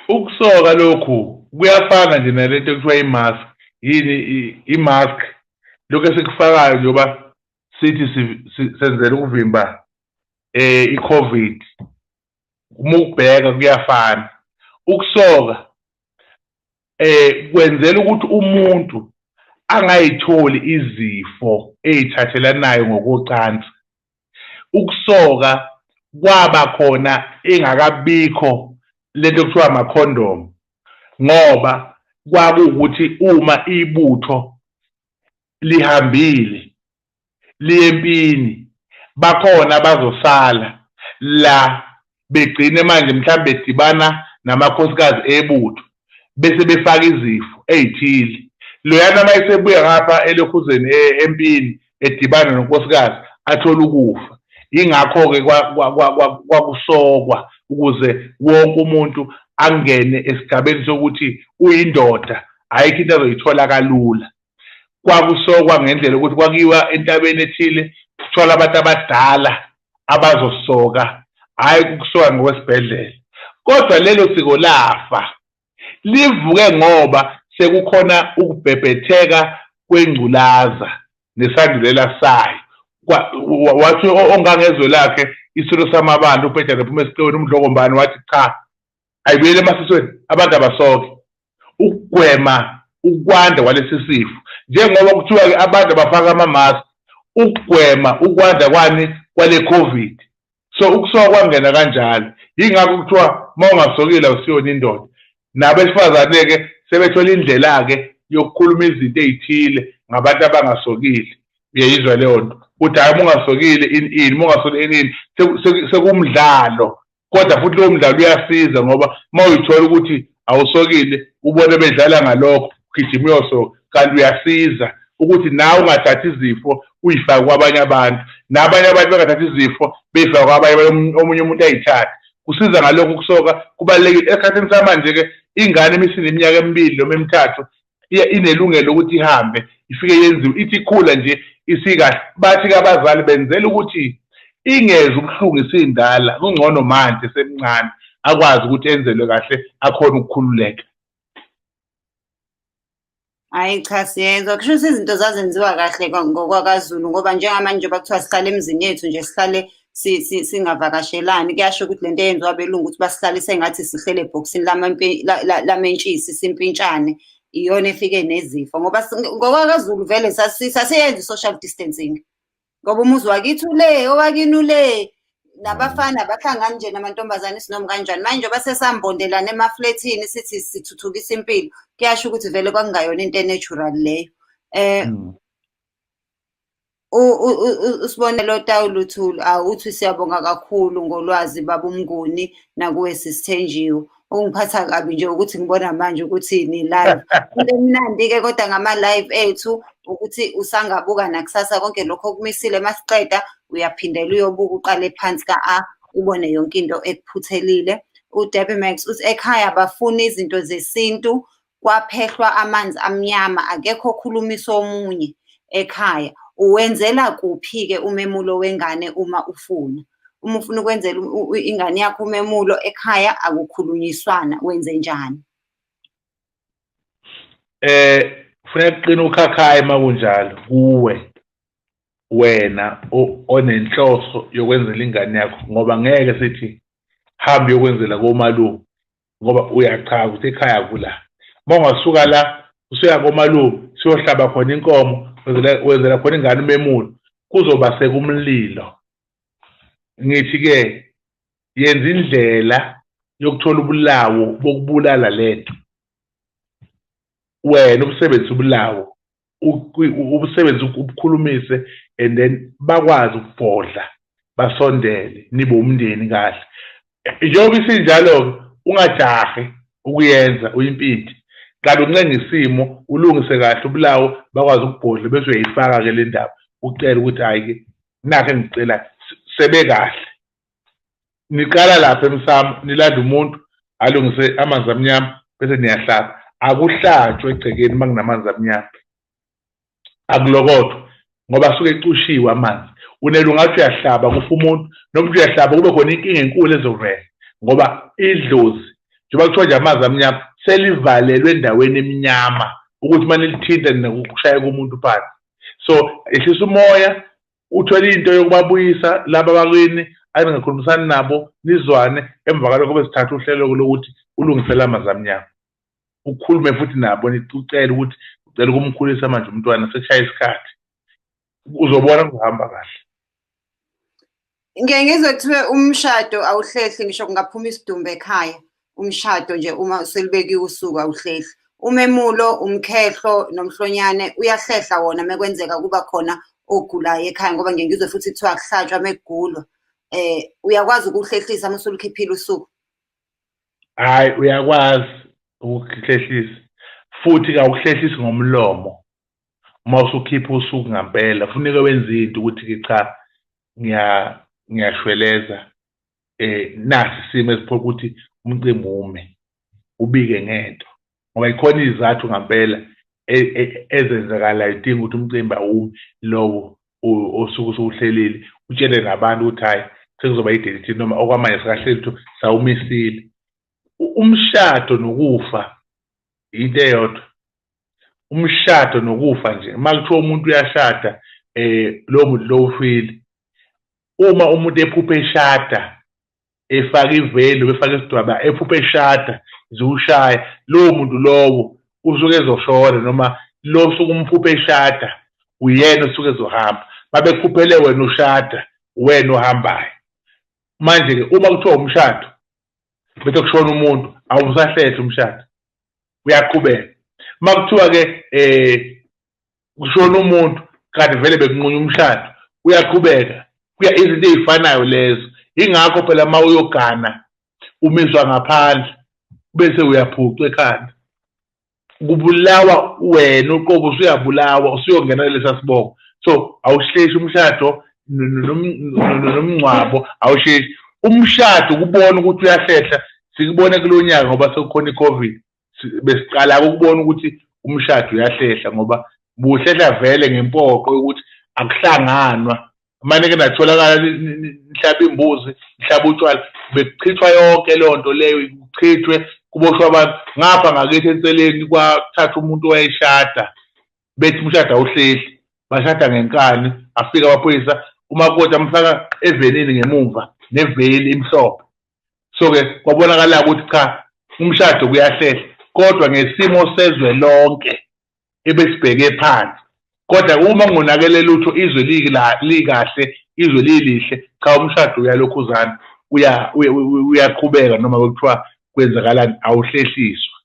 Ukusoka lokhu kuyafana nje nalento ekuthiwa i-mask. Yini i-mask? Lokho esikufakayo njengoba sithi senzela ukuvimba i-COVID, uma ukubheka kuyafana. Ukusoka kwenzela ukuthi umuntu angayitholi izifo ezithathelanayo ngokocansi. Ukusoka kwaba khona ingakabikho lento ekuthiwa amakhondomu, ngoba kwakuwukuthi uma ibutho lihambile liye empini, bakhona abazosala la begcine manje mhlawumbe bedibana namakhosikazi ebutho, bese befaka izifo ey'thile. Loyana uma esebuya ngapha elokhuzeni empini edibana nonkosikazi athole ukufa. Yingakho-ke kwakusokwa ukuze wonke umuntu angene esigabeni sokuthi uyindoda, ayikho into azoyithola kalula. Kwakusokwa ngendlela ukuthi kwakiwa entabeni ethile, kuthola abantu abadala abazosoka, hhayi ukusoka ngokwesibhedlela. Kodwa lelo siko lafa, livuke ngoba sekukhona ukubhebhetheka kwengculaza nesandulela sayo. Wathi ongangezwe lakhe isilo samabandla uBhejane phuma esiqeweni uMdlokombane wathi cha, ayibuyele emasisweni, abantu abasoke, ukugwema ukwanda kwalesi sifo. Njengoba kuthiwa-ke abantu abafaka ama-mask ukugwema ukwanda kwani kwale COVID. So ukusoka kwangena kanjalo, yingakho kuthiwa uma ungasokile awusiyona indoda. Nabesifazane-ke sebethola indlela-ke yokukhuluma izinto ey'thile ngabantu abangasokile. Uyayizwa leyo nto ukuthi hhayi, uma ungasokile ini ini, uma ungasokile ini ini, sekumdlalo. Kodwa futhi lowo mdlalo uyasiza, ngoba uma uyithola ukuthi awusokile ubone bedlala ngalokho, ugijima uyosoka, kanti uyasiza ukuthi nawe ungathathi izifo uyifake kwabanye abantu, nabanye abantu bengathathi izifo beyifake kwabanye, omunye umuntu ayithathe. Kusiza ngalokho ukusoka, kubalulekile. Esikhathini samanje-ke ingane imisineminyaka emibili noma emithathu inelungelo lokuthi ihambe ifike yenziwe, ithi ikhula nje isikahle. Bathi-ke abazali benzela ukuthi ingeze ubuhlungu isindala, kungcono manje semncane akwazi ukuthi enzelwe kahle, akhone ukukhululeka. Hhayi cha, siyezwa. Kusho ukuthi izinto zazenziwa kahle ngokwakaZulu, ngoba njengamanje njengoba kuthiwa sihlale emizini yethu nje, sihlale singavakashelani, kuyasho ukuthi lento eyenziwa abelungu ukuthi basihlalise engathi sihlele ebhokisini lamentshisi simpintshane, iyona efike nezifo. Ngoba ngokwakaZulu vele sasiyenza i-social distancing, ngoba umuzi wakithi ule, owakini ule, nabafana bahlangani nje namantombazane sinoma kanjani. Manje njengoba sesambondelana emaflethini sithi sithuthukisa impilo, kuyasho ukuthi vele kwakungayona into e-natural leyo. Usibonelo Tawuluthulu awuthi siyabonga kakhulu ngolwazi baba uMnguni nakuwe sisithenjiwe. Okungiphatha kabi nje ukuthi ngibona manje ukuthi ni live. Into emnandi-ke kodwa ngama-live ethu ukuthi usangabuka nakusasa konke lokho okumisile, masiqeda uyaphindela uyobuka uqale phansi ka-A ubone yonke into ekuphuthelile. UDebbie Max uthi ekhaya bafuna izinto zesintu, kwaphehlwa amanzi amnyama, akekho okhulumisa omunye ekhaya. Uwenzela kuphi-ke umemulo wengane uma ufuna? Uma ufuna ukwenzela ingane yakho umemulo ekhaya akukhulunyiswana, wenze njani? Kufuneka kuqine ukhakhayi uma kunjalo kuwe wena onenhloso yokwenzela ingane yakho, ngoba ngeke sithi hamba uyokwenzela komalume, ngoba uyachaza ukuthi ekhaya kula. Uma ungasuka la usuya komalume siyohlaba khona inkomo, wenzela khona ingane umemulo, kuzoba sekumlilo. Ngithi-ke yenza indlela yokuthola ubulawo bokubulala lento. Wena ubusebenzise ubulawo, ubusebenzise ubukhulumise, and then bakwazi ukubhodla basondele nibe umndeni kahle. Njengoba isinjalo-ke, ungajahi ukuyenza uyimpinti, qala uncenge isimo, ulungise kahle ubulawo, bakwazi ukubhodla, bese uyayifaka-ke le ndaba, ucele ukuthi hhayi-ke nakho engikucelayo, sebekahle. Niqala lapha emsamo, nilanda umuntu alungise amanzi amnyama, bese niyahlaba. Akuhlatshwe egcekeni uma kunamanzi amnyama, akulokothwa ngoba asuke ecushiwe amanzi. Unele ungathi uyahlaba kufa umuntu, noma uthi uyahlaba kube khona inkinga enkulu ezovela, ngoba idlozi njengoba kuthiwa nje amanzi amnyama selivalelwe endaweni emnyama ukuthi uma nilithinta nikushayeka umuntu phansi. So ehlisa umoya, uthole into yokubabuyisa laba bakini aningakhulumisani nabo, nizwane. Emva kwalokho besithatha uhlelo lokuthi ulungisele amanzi amnyama, ukhulume futhi nabo, ucele ukuthi ucela ukumkhulisa manje umntwana, sekushaya isikhathi, uzobona kuhamba kahle. Ngike ngizwe kuthiwe umshado awuhlehli ngisho kungaphuma isidumbu ekhaya. Umshado nje uma selibekiwe usuku awuhlehli. Umemulo, umkhehlo nomhlonyane uyahlehla wona mekwenzeka kuba khona ogulayo ekhaya, ngoba ngike ngizwe futhi kuthiwa akuhlatshwa mekugulwa. Uyakwazi ukuhlehlisa uma usulukhiphile usuku? Hhayi, uyakwazi ukuhlehlisa, futhi kawuhlehlisi ngomlomo. Uma usukhipha usuku ngampela, kufuneka wenze into ukuthi-ke cha, ngiyashweleza, nasi isimo esiphoqa ukuthi umcimbi ume, ubike ngento, ngoba ikhona izizathu ngampela ezenzakalayo idinga ukuthi umcimbi awumi lowo osuke usuwuhlelile, utshele nabantu ukuthi hhayi sekuzoba i-date ethile noma okwamanje sikahleli ukuthi sawumisile. Umshado nokufa into eyodwa. Umshado nokufa nje, uma kuthiwa umuntu uyashada lowo muntu lowo ufile. Uma umuntu ephupha eshada, efaka iveli noma efaka isidwaba, ephupha eshada ziwushaya, lowo muntu lowo usuke ezoshona noma lo osuke umphupha eshada uyena osuke ezohamba. Babekuphuphele wena ushada, uwena ohambayo. Manje-ke uma kuthiwa umshado bese kushona umuntu, awusahlehli umshado, uyaqhubeka. Uma kuthiwa-ke kushona umuntu kanti vele bekunqunywa umshado, uyaqhubeka. Kuya izinto ey'fanayo lezo. Yingakho phela uma uyogana umiswa ngaphandle bese uyaphucwa ekhanda. Kubulawa wena uqobo, usuyabulawa, usuyongena kulesa sibongo. So awuhleshi umshado nomngcwabo, awusheshi umshado. Ukubona ukuthi uyahlehla sikubone kulo nyaka ngoba sekukhona i-COVID. Besiqala ukubona ukuthi umshado uyahlehla ngoba buhlehla vele ngempoqo yokuthi akuhlanganwa. Mane ke natholakala nihlaba imbuzi, nihlaba utshwala, bekuchithwa yonke leyo nto leyo, kuchithwe kuboshwe abantu. Ngapha ngakithi enseleni kwathatha umuntu owayeshada, bethi umshado awuhlehli, bashada ngenkani, afika amaphoyisa, umakoti amfaka evenini ngemumva neveli imhlophe. So-ke kwabonakala ukuthi cha, umshado kuyahlehla, kodwa ngesimo sezwe lonke ebesibheke phansi. Kodwa uma kungonakele lutho, izwe likahle, izwe lilihle, cha umshado uyalokhuzana, uyaqhubeka noma kuthiwa kwenzakalani, awuhlehliswa.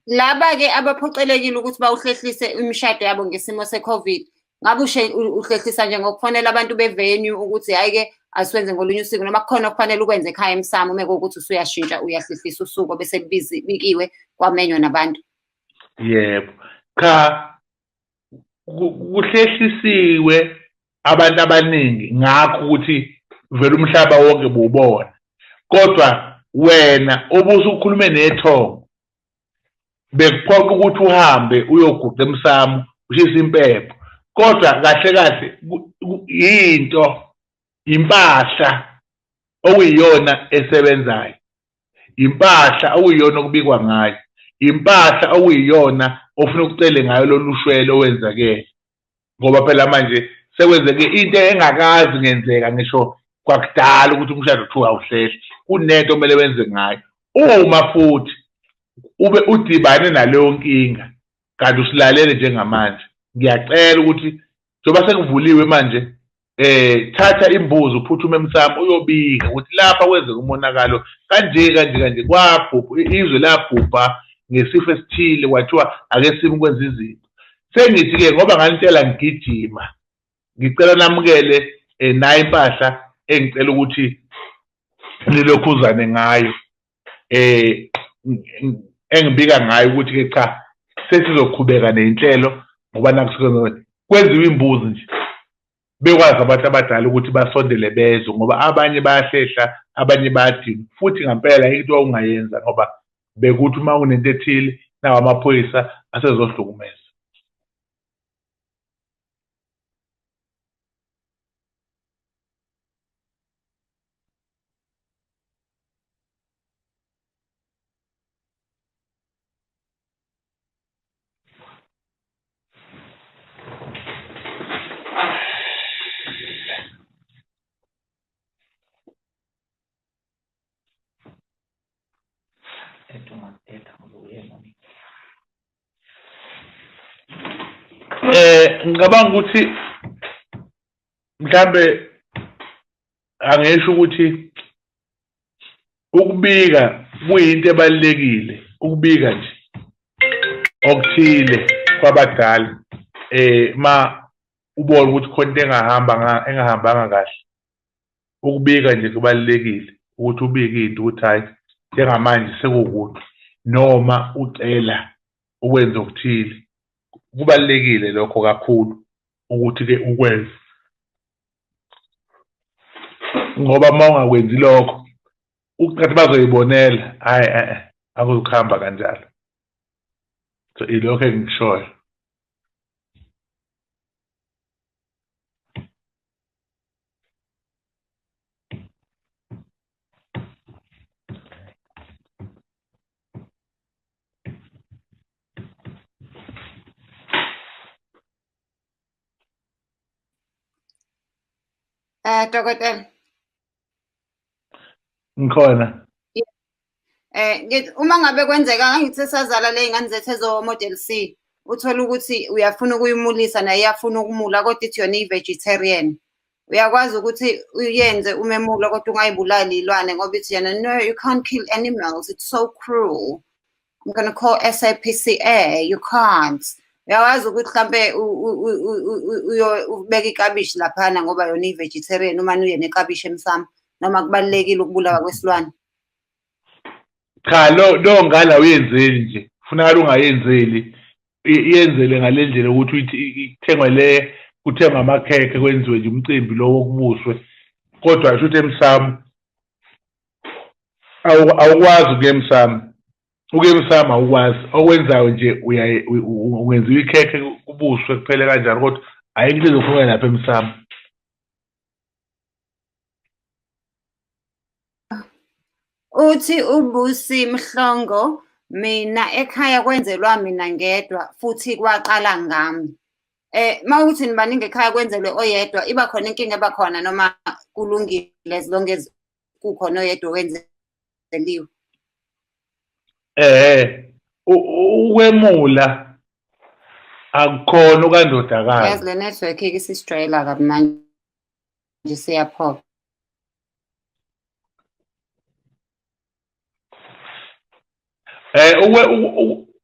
Laba-ke abaphoqelekile ukuthi bawuhlehlise imishado yabo ngesimo se-COVID, ngabe uhlehlisa nje ngokufonela abantu be-venue ukuthi hhayi-ke asiwenze ngolunye usuku, noma kukhona okufanele ukwenze ekhaya emsamo uma kuwukuthi usuyashintsha uyahlehlisa usuku bese kubikiwe kwamenywa nabantu? Yebo, cha kuhlehlisiwe abantu abaningi ngakho ukuthi vele umhlaba wonke buwubona, kodwa wena obusukhulume nethongo bekuphoqa ukuthi uhambe uyoguqa emsamo ushise impepho, kodwa kahle kahle yinto impahla okuyiyona esebenzayo, impahla okuyiyona okubikwa ngayo, impahla okuyiyona ofuna ukucele ngayo lolu shwele owenzakele. Ngoba phela manje sekwenzeke into engakazi ngenzeka ngisho kwakudala ukuthi umshado kuthiwa awuhlehli, kunento okumele wenze ngayo. Uma futhi ube udibane naleyo nkinga kanti usilalele njengamanje, ngiyacela ukuthi njengoba sekuvuliwe manje thatha imbuzi uphuthume emsamo uyobika ukuthi lapha kwenzeka umonakalo kanje kanje kanje, kwabhubha izwe, labhubha ngesifo esithile, kwathiwa ake sime ukwenza izinto. Sengithi-ke ngoba nganitshela ngigijima, ngicela namukele nayi impahla engicela ukuthi nilokhuzane ngayo, engibika ngayo ukuthi-ke cha sesizoqhubeka ney'nhlelo ngoba nakusuke kwenziwa imbuzi nje, bekwazi abantu abadala ukuthi basondele bezwe, ngoba abanye bayahlehla, abanye bayadinwa. Futhi ngempela into ongayenza ngoba bekuthi uma unento ethile nawo amaphoyisa asezohlukumeza. Ngicabanga ukuthi mhlambe angisho ukuthi ukubika kuyinto ebalulekile, ukubika nje okuthile kwabadala ma ubona ukuthi khona into engahambanga kahle, ukubika nje kubalulekile ukuthi ubike into ukuthi hhayi njengamanje sekuwukuthi, noma ucela ukwenza okuthile, kubalulekile lokho kakhulu ukuthi-ke ukwenze, ngoba uma ungakwenzi lokho ucathi bazoyibonela, hhayi akuzukuhamba kanjalo. So ilokho engikushoyo. Dokotela. Ngikhona. Uma ngabe kwenzeka ngangithe sazala le ngane zethu ezo model C, uthola ukuthi uyafuna ukuyimulisa naye iyafuna ukumula kodwa ithi yona i-vegetarian. Uyakwazi ukuthi uyenze umemulo kodwa ungayibulali iy'lwane ngoba ithi yena no, you can't kill animals, it's so cruel. I'm gonna call SAPCA, you can't. Uyakwazi ukuthi mhlampe ubeke ikabishi laphana ngoba yona i-vegetarian uma uye nekabishi emsamo, noma kubalulekile ukubulawa kwesilwane? Cha, lo ngane awuyenzeli nje, kufunakala ungayenzeli, iyenzele ngale ndlela ukuthi ithengwe le, kuthengwe amakhekhe kwenziwe nje umcimbi lo wokubuswe, kodwa sho ukuthi emsamo awukwazi ukuya emsamo, ukuya emsamo awukwazi, okwenzayo nje ungenziwa ikhekhe kubuswe kuphele kanjalo, kodwa ayikho into ezofuneka lapha emsamo. Uthi uBusi Mhlongo, mina ekhaya kwenzelwa mina ngedwa futhi kwaqala ngami. Mawukuthi nibaningi ekhaya kwenzelwe oyedwa, iba khona inkinga eba khona noma kulungile as long as kukhona oyedwa owenzeliwe? Ukwemula akukhona okandodakazi. Yazi le network isisijwayela kabi manje, siyaphoqa.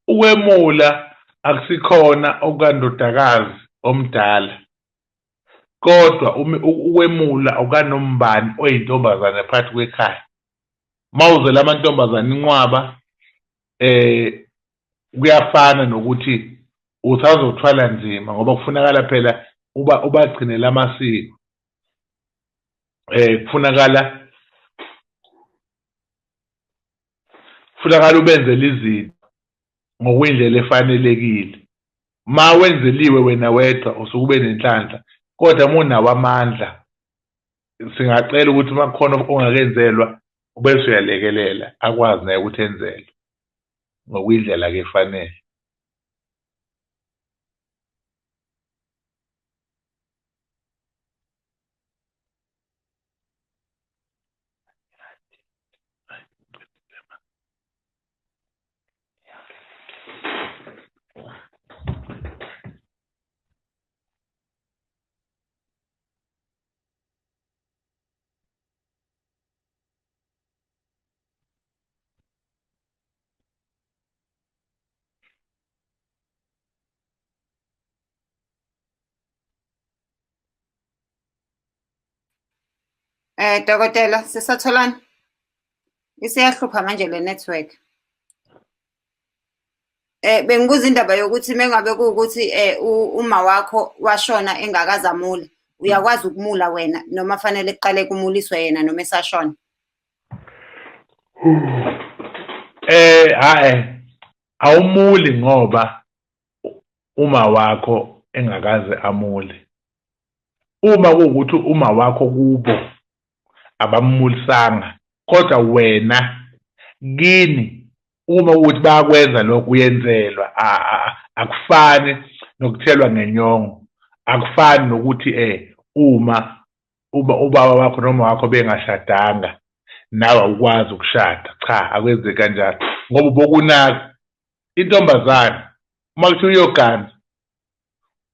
Ukwemula akusikhona okandodakazi omdala, kodwa ukwemula okanombani oyintombazane phakathi kwekhaya. Mawuzela amantombazane inqwaba, kuyafana nokuthi usazothwala nzima ngoba kufunakala phela ubagcinele amasiko. Kufunakala ubenzele izinto ngokwindlela efanelekile. Ma wenzeliwe wena wedwa usuke ube nenhlanhla, kodwa uma unawo amandla singacela ukuthi uma kukhona ongakenzelwa ubese uyalekelela akwazi naye ukuthi enzelwe ngokwindlela ke efanele. Dokotela, sisatholana? Isiyahlupha manje le network. Bengibuza indaba yokuthi mengabe kuwukuthi uma wakho washona engakazamuli, uyakwazi ukumula wena noma fanele kuqale kumuliswe yena noma esashona? Hayi, awumuli ngoba uma wakho engakaze amule. Uma kuwukuthi uma wakho kubo abamulisanga, kodwa wena kini uma ukuthi bayakwenza lokho uyenzelwa, akufani nokuthelwa ngenyongo, akufani nokuthi uma ubaba wakho noma wakho bengashadanga nawe awukwazi ukushada. Cha, akwenzeki kanjalo ngoba ubokunaka intombazane uma kuthiwa uyogana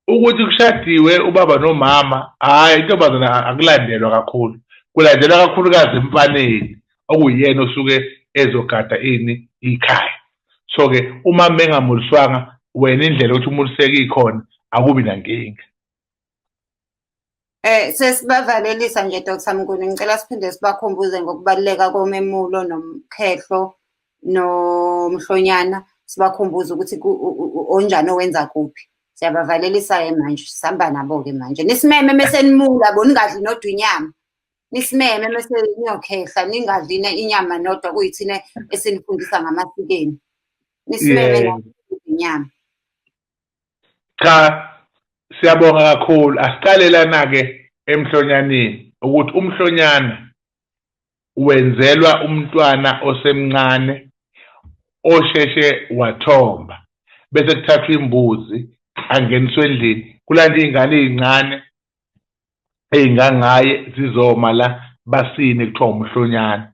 ukuthi kushadiwe ubaba nomama, hhayi intombazane akulandelwa kakhulu, kulandelwa kakhulukazi emfaneni okuyiyena osuke ezogada ini ikhaya. So-ke uma mengamuliswanga wena indlela yokuthi umuliseke ikhona, akubi nankinga. Sesibavalelisa nje Dr Mnguni, ngicela siphinde sibakhumbuze ngokubaluleka komemulo nomkhehlo nomhlonyana, sibakhumbuze ukuthi onjani owenza kuphi. Siyabavalelisa-ke manje, sihamba nabo-ke manje. Nisimeme mese nimula bo, ningadli nodwa inyama. Nisimeme mese niyokhehla, ningadli inyama nodwa, kuyithina esinifundisa ngamasikeni. Nisimeme. Inyama. Cha, siyabonga kakhulu. Asiqale lana-ke emhlonyaneni ukuthi umhlonyana wenzelwa umntwana osemncane osheshe wathomba, bese kuthathwa imbuzi angeniswe endlini, kulanda iy'ngane ey'ncane ey'ngangaye zizoma la basine, kuthiwa umhlonyana.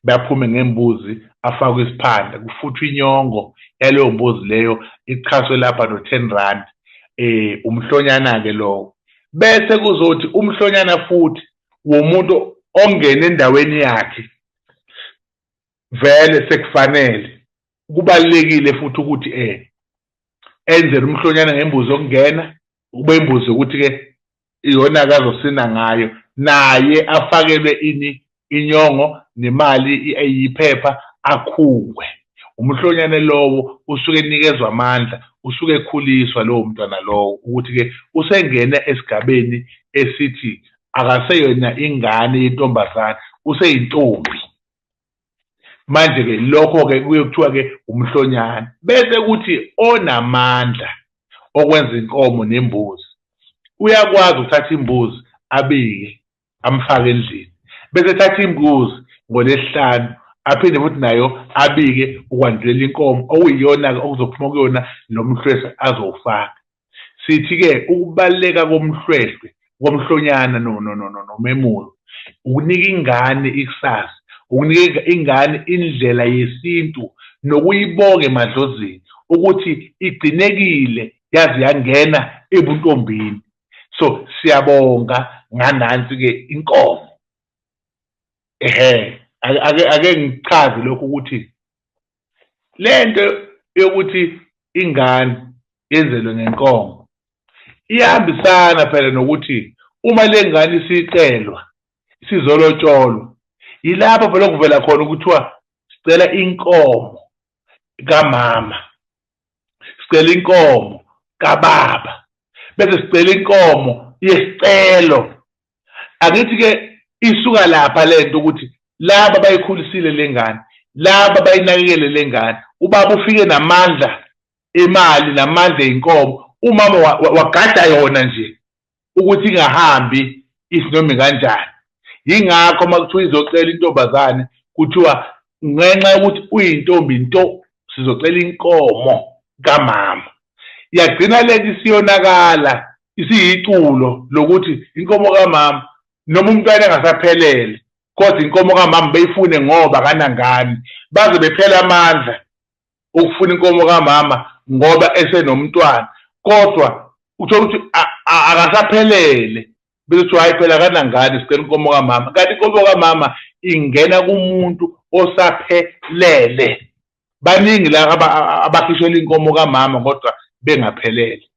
Baphume ngembuzi, afakwe isiphanda, kufuthwe inyongo yaleyo mbuzi leyo, ichaswe lapha no-10 rand. Umhlonyana-ke lowo. Bese kuzothi umhlonyana futhi womuntu ongena endaweni yakhe, vele sekufanele kubalulekile futhi ukuthi enzele umhlonyana ngembuzi yokungena, kube imbuzi yokuthi-ke iyona akazosina ngayo, naye afakelwe ini inyongo nemali eyiphepha, akhungwe. Umhlonyane lowo usuke enikezwa amandla, usuke ekhuliswa lowo mntwana lowo ukuthi-ke usengena esigabeni esithi akaseyona ingane yentombazane, useyintombi. Manje-ke lokho-ke kuye kuthiwa-ke umhlonyane. Bese kuthi onamandla okwenza inkomo nembuzi uyakwazi ukuthatha imbuzi abike amfake endlini, bese ethatha imbuzi ngoLwesihlanu aphinde futhi nayo abike ukwandulela inkomo okuyiyona-ke okuzophuma kuyona lo mhlwehlwe azowufaka. Sithi-ke ukubaluleka komhlwehlwe, komhlonyana nomemulo, ukunika ingane ikusasa, ukunika ingane indlela yesintu nokuyibonga emadlozini ukuthi igcinekile yaze yangena ebuntombini. So siyabonga nganansi-ke inkomo. Ehhe, ake ngichaze lokhu ukuthi lento yokuthi ingane yenzelwe ngenkomo iyahambisana phela nokuthi uma le ngane isicelwa sizolotsholwa, yilapho phela okuvela khona ukuthiwa sicela inkomo kamama, sicela inkomo kababa, bese sicela inkomo yesicelo. Angithi-ke isuka lapha lento ukuthi laba bayikhulisile lengane, laba bayinakekele lengane, ubaba ufike namandla emali namandla einkomo, umama wagada yona nje ukuthi ingahambi isinoma kanjani. Yingakho uma kuthiwa izocela intombazane kuthiwa ngenxa yokuthi uyintombi nto sizocela inkomo kamama. Yagcina lento isiyonakala, isiyiculo lokuthi inkomo kamama noma umntwana engasaphelele, kodwa inkomo kamama beyifune ngoba kanangane, baze bephela amandla ukufuna inkomo kamama ngoba esenomntwana, kodwa uthola ukuthi akasaphelele, bese kuthiwa hayi phela akanangane, sicela inkomo kamama. Kanti inkomo kamama ingena kumuntu osaphelele. Baningi la abakhishelwa inkomo kamama kodwa bengaphelele.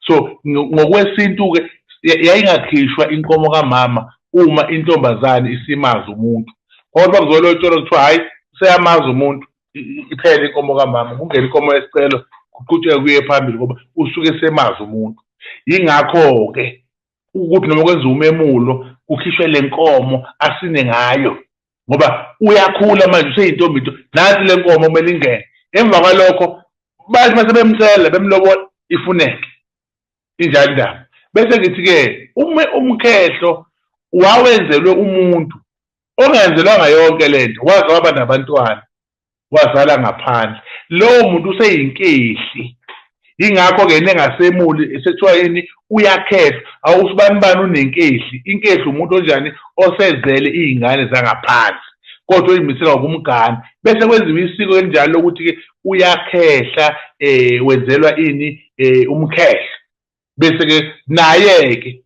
So ngokwesintu-ke yayingakhishwa inkomo kamama uma intombazane isimazi umuntu, kodwa kuzolotsholwa kuthiwa hhayi useyamazi umuntu, iphele inkomo kamama, kungena inkomo yesicelo, kuqhutshekwe kuye phambili ngoba usuke semazi umuntu. Yingakho-ke ukuthi noma kwenziwa umemulo kukhishwe le nkomo asine ngayo, ngoba uyakhula manje useyintombi nto, nansi le nkomo kumele ingene. Emva kwalokho bathi mase bemcela bemlobola ifuneke injalo indaba. Bese ngithi-ke umkhehlo wawenzelwe umuntu ongenzelwanga yonke lento, waze waba nabantwana, wazala ngaphandle, lowo muntu useyinkehli. Yingakho-ke yena engasemuli sekuthiwa yini, uyakhehla. Awusibani bani unenkehli. Inkehli umuntu onjani? Osezele iy'ngane zangaphandle kodwa oyimisela ngokumgana. Bese kwenziwa isiko elinjalo lokuthi-ke uyakhehla, wenzelwa ini, umkhehlo. Bese-ke naye-ke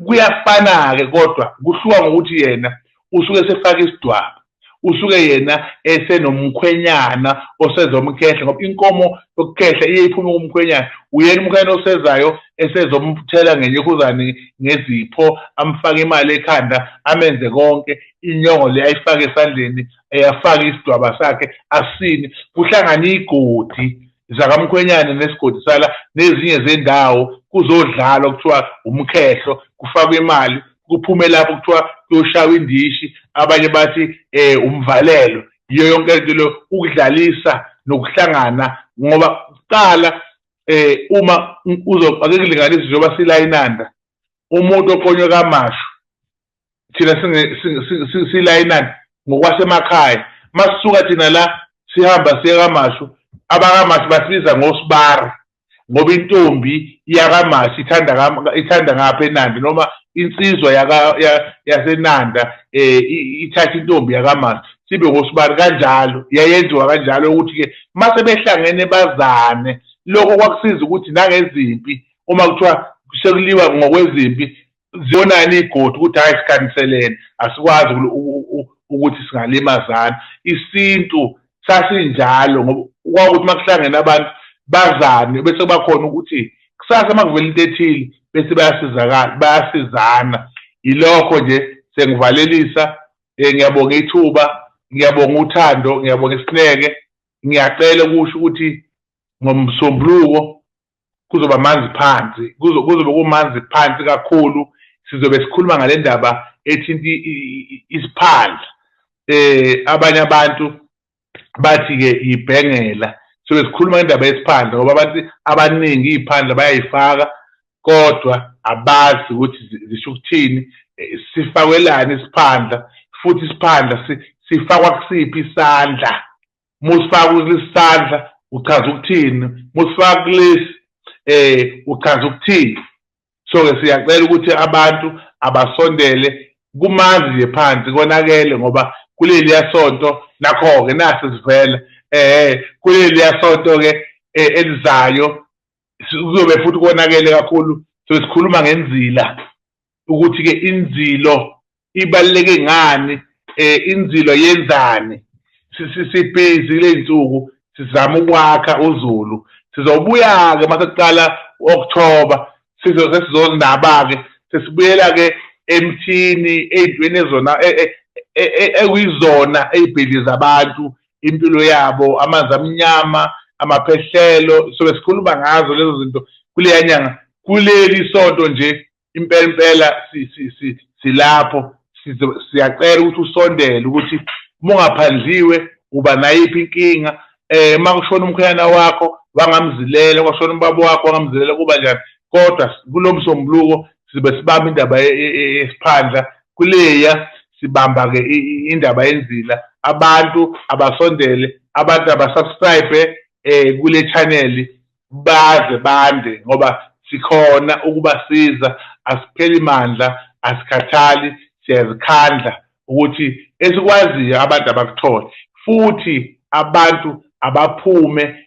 kuyafana-ke, kodwa kuhluka ngokuthi yena usuke esefaka isidwaba, usuke yena esenomkhwenyana osezomkhehla, ngoba inkomo yokukhehla iye iphume kumkhwenyana. Uyena umkhwenyana osezayo esezomthela ngenyekhuzane ngezipho, amfake imali ekhanda, amenze konke, inyongo le ayifake esandleni, afake isidwaba sakhe, asine, kuhlangane igodi zakamkhwenyane nesigodi sala nezinye zendawo, kuzodlalwa kuthiwa umkhehlo, kufakwe imali, kuphume lapho kuthiwa kuyoshawa indishi, abanye bathi umvalelo. Yiyo yonke lento lo, ukudlalisa nokuhlangana, ngoba kuqala Uma uzo ake kulinganise njengoba sila inanda, umuntu oqonywe kaMashu, thina sila inanda ngokwasemakhaya, masisuka thina la sihamba siye kaMashu, abakaMashu basibiza ngosibari, ngoba intombi yakaMashu ithanda ngapha eNanda, noma insizwa yaseNanda ithatha intombi yakaMashu, sibe ngosibari kanjalo. Yayenziwa kanjalo ukuthi-ke mase behlangene bazane. Lokho kwakusiza ukuthi nangezimpi, uma kuthiwa sekuliwa ngokwezimpi, zibonani igodi ukuthi hhayi, sikhaniselene, asikwazi ukuthi singalimazana. Isintu sasinjalo, ngoba kwakuthi uma kuhlangene abantu bazane, bese kuba khona ukuthi kusasa uma kuvela into ethile bese bayasizakala, bayasizana. Yilokho nje, sengivalelisa. Ngiyabonga ithuba, ngiyabonga uthando, ngiyabonga isineke. Ngiyacela ukusho ukuthi ngoMsombuluko kuzoba manzi phansi, kuzobe kumanzi phansi kakhulu. Sizobe sikhuluma ngale ndaba ethinta isiphandla. Abanye abantu bathi-ke ibhengela. Sizobe sikhuluma ngendaba yesiphandla, ngoba abantu abaningi iy'phandla bayayifaka, kodwa abazi ukuthi zisho ukuthini, sifakwelani isiphandla, futhi isiphandla sifakwa kusiphi isandla. Uma usifaka kulesi sandla uchaza ukuthini, uma usifaka kulesi uchaza ukuthini. So-ke siyacela ukuthi abantu abasondele kumanzi nje phansi, konakele, ngoba kuleliya sonto nakho-ke nasi sivela kuleliya sonto-ke elizayo kuzobe futhi konakele kakhulu. So sikhuluma ngenzila, ukuthi-ke inzilo ibaluleke ngani, inzilo yenzani. Sibhizi kuley'nsuku sizama ukwakha uZulu. Sizobuya-ke mase kuqala u-October, sesizonaba-ke, sesibuyela-ke emthini, ey'ntweni ezona ekuyizona ey'bhidliza abantu impilo yabo, amanzi amnyama, amaphehlelo. Sobe sikhuluma ngazo lezo zinto kuleya nyanga. Kuleli sonto nje impela impela silapho, siyacela ukuthi usondele, ukuthi uma ungaphandliwe uba nayiphi inkinga. Uma kushona umkhwenyana wakho wangamzilela, kwashona ubaba wakho wangamzilela, kuba njani? Kodwa kulo Msombuluko sibe sibamba indaba yesiphandla, kuleya sibamba-ke indaba yenzila. Abantu abasondele, abantu abasubscribe kule channel, baze bande, ngoba sikhona ukubasiza. Asipheli mandla, asikhathali, siyazikhandla ukuthi esikwaziyo abantu abakuthole, futhi abantu abaphume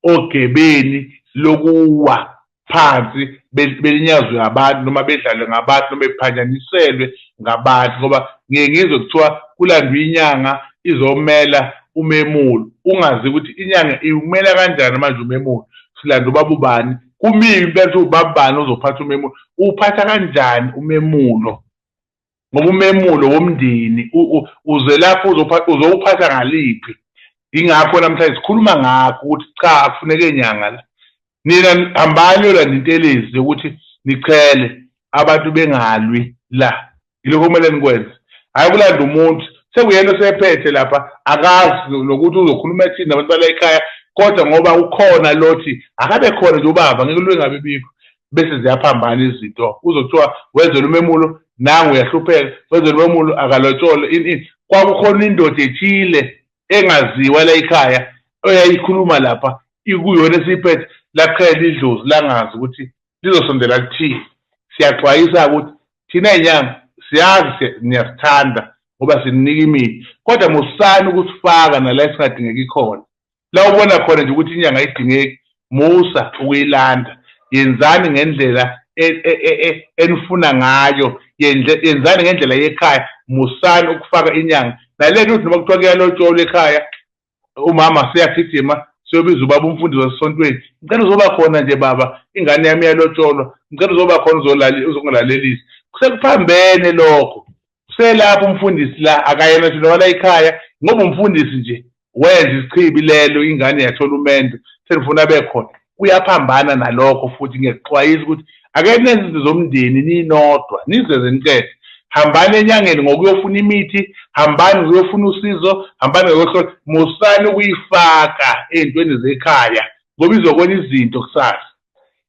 ogebeni lokuwa phansi belinyazwe abantu, noma bedlalwe ngabantu, noma bephanyaniselwe ngabantu. Ngoba ngiye ngizwe kuthiwa kulandwa inyanga izomela umemulo, ungazi ukuthi inyanga iwumela kanjani manje umemulo. Silanda ubaba ubani, kumiwe impela ukuthi ubaba ubani ozophatha umemulo, uphatha kanjani umemulo, ngoba umemulo womndeni uze lapho uzowuphatha ngaliphi. Ingakho namhlanje sikhuluma ngakho ukuthi cha, akufuneke nyanga la. Nina hambani yolanda intelezi yokuthi nichele abantu bengalwi la, yilokho kumele nikwenze, hhayi ukulanda umuntu sekuyena osephethe lapha, akazi nokuthi uzokhuluma ethini nabantu bala ekhaya, kodwa ngoba ukhona lothi akabe khona nje ubaba, ngeke lwe ngabe bikho, bese ziyaphambana izinto. Kuzothiwa wenzela umemulo, nangu uyahlupheka, wenzela umemulo akalotshole ini ini. Kwakukhona indoda ethile engaziwa la ekhaya oyayikhuluma lapha, ikuyona esiyiphethe, laqhela idlozi langazi ukuthi lizosondela kuthini. Siyaxwayisa ukuthi thina inyanga siyazi niyasithanda ngoba sininika imithi, kodwa musani ukusifaka nala esingadingeki khona. La ubona khona nje ukuthi inyanga ayidingeki, musa ukuyilanda. Yenzani ngendlela enifuna ngayo, yenzani ngendlela yekhaya, musani ukufaka inyanga. Nalento ukuthi noma kuthiwa kuyalotsholwa ekhaya, umama siyagijima siyobiza ubaba umfundisi wasesontweni, ngicela uzoba khona nje baba, ingane yami iyalotsholwa, ngicela uzoba khona uzongilalelisa. Sekuphambene lokho. Selapho umfundisi la akayena nje wala ekhaya, ngoba umfundisi nje wenza isichibi lelo, ingane yathola umendo, senifuna abe khona. Kuyaphambana nalokho. Futhi ngiyakuxwayisa ukuthi ake nenze izinto zomndeni ninodwa, nizenze niqede. Hambani enyangeni ngokuyofuna imithi, hambani ngokuyofuna usizo, hambani ngokuyohlola, musani ukuyifaka ey'ntweni zekhaya. Ngoba izokona izinto kusasa.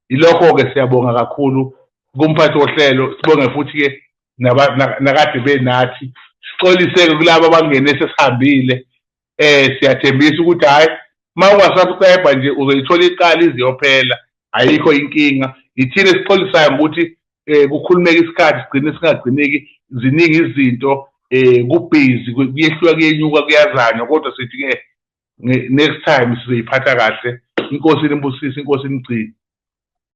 Ilokho-ke, siyabonga kakhulu kumphathi wohlelo, sibonge futhi-ke nakade benathi, sixolise-ke kulabo abangene sesihambile. Siyathembisa ukuthi hhayi, uma ungasubscribe nje uzoyithola iqala iziyophela, ayikho inkinga. Ithina esixolisayo ngokuthi kukhulumeka isikhathi sigcine singagcineki, ziningi izinto, kubhizi, kuyehluka, kuyenyuka, kuyazanywa, kodwa sithi-ke next time sizoyiphatha kahle. Inkosi inibusise, inkosi inigcine.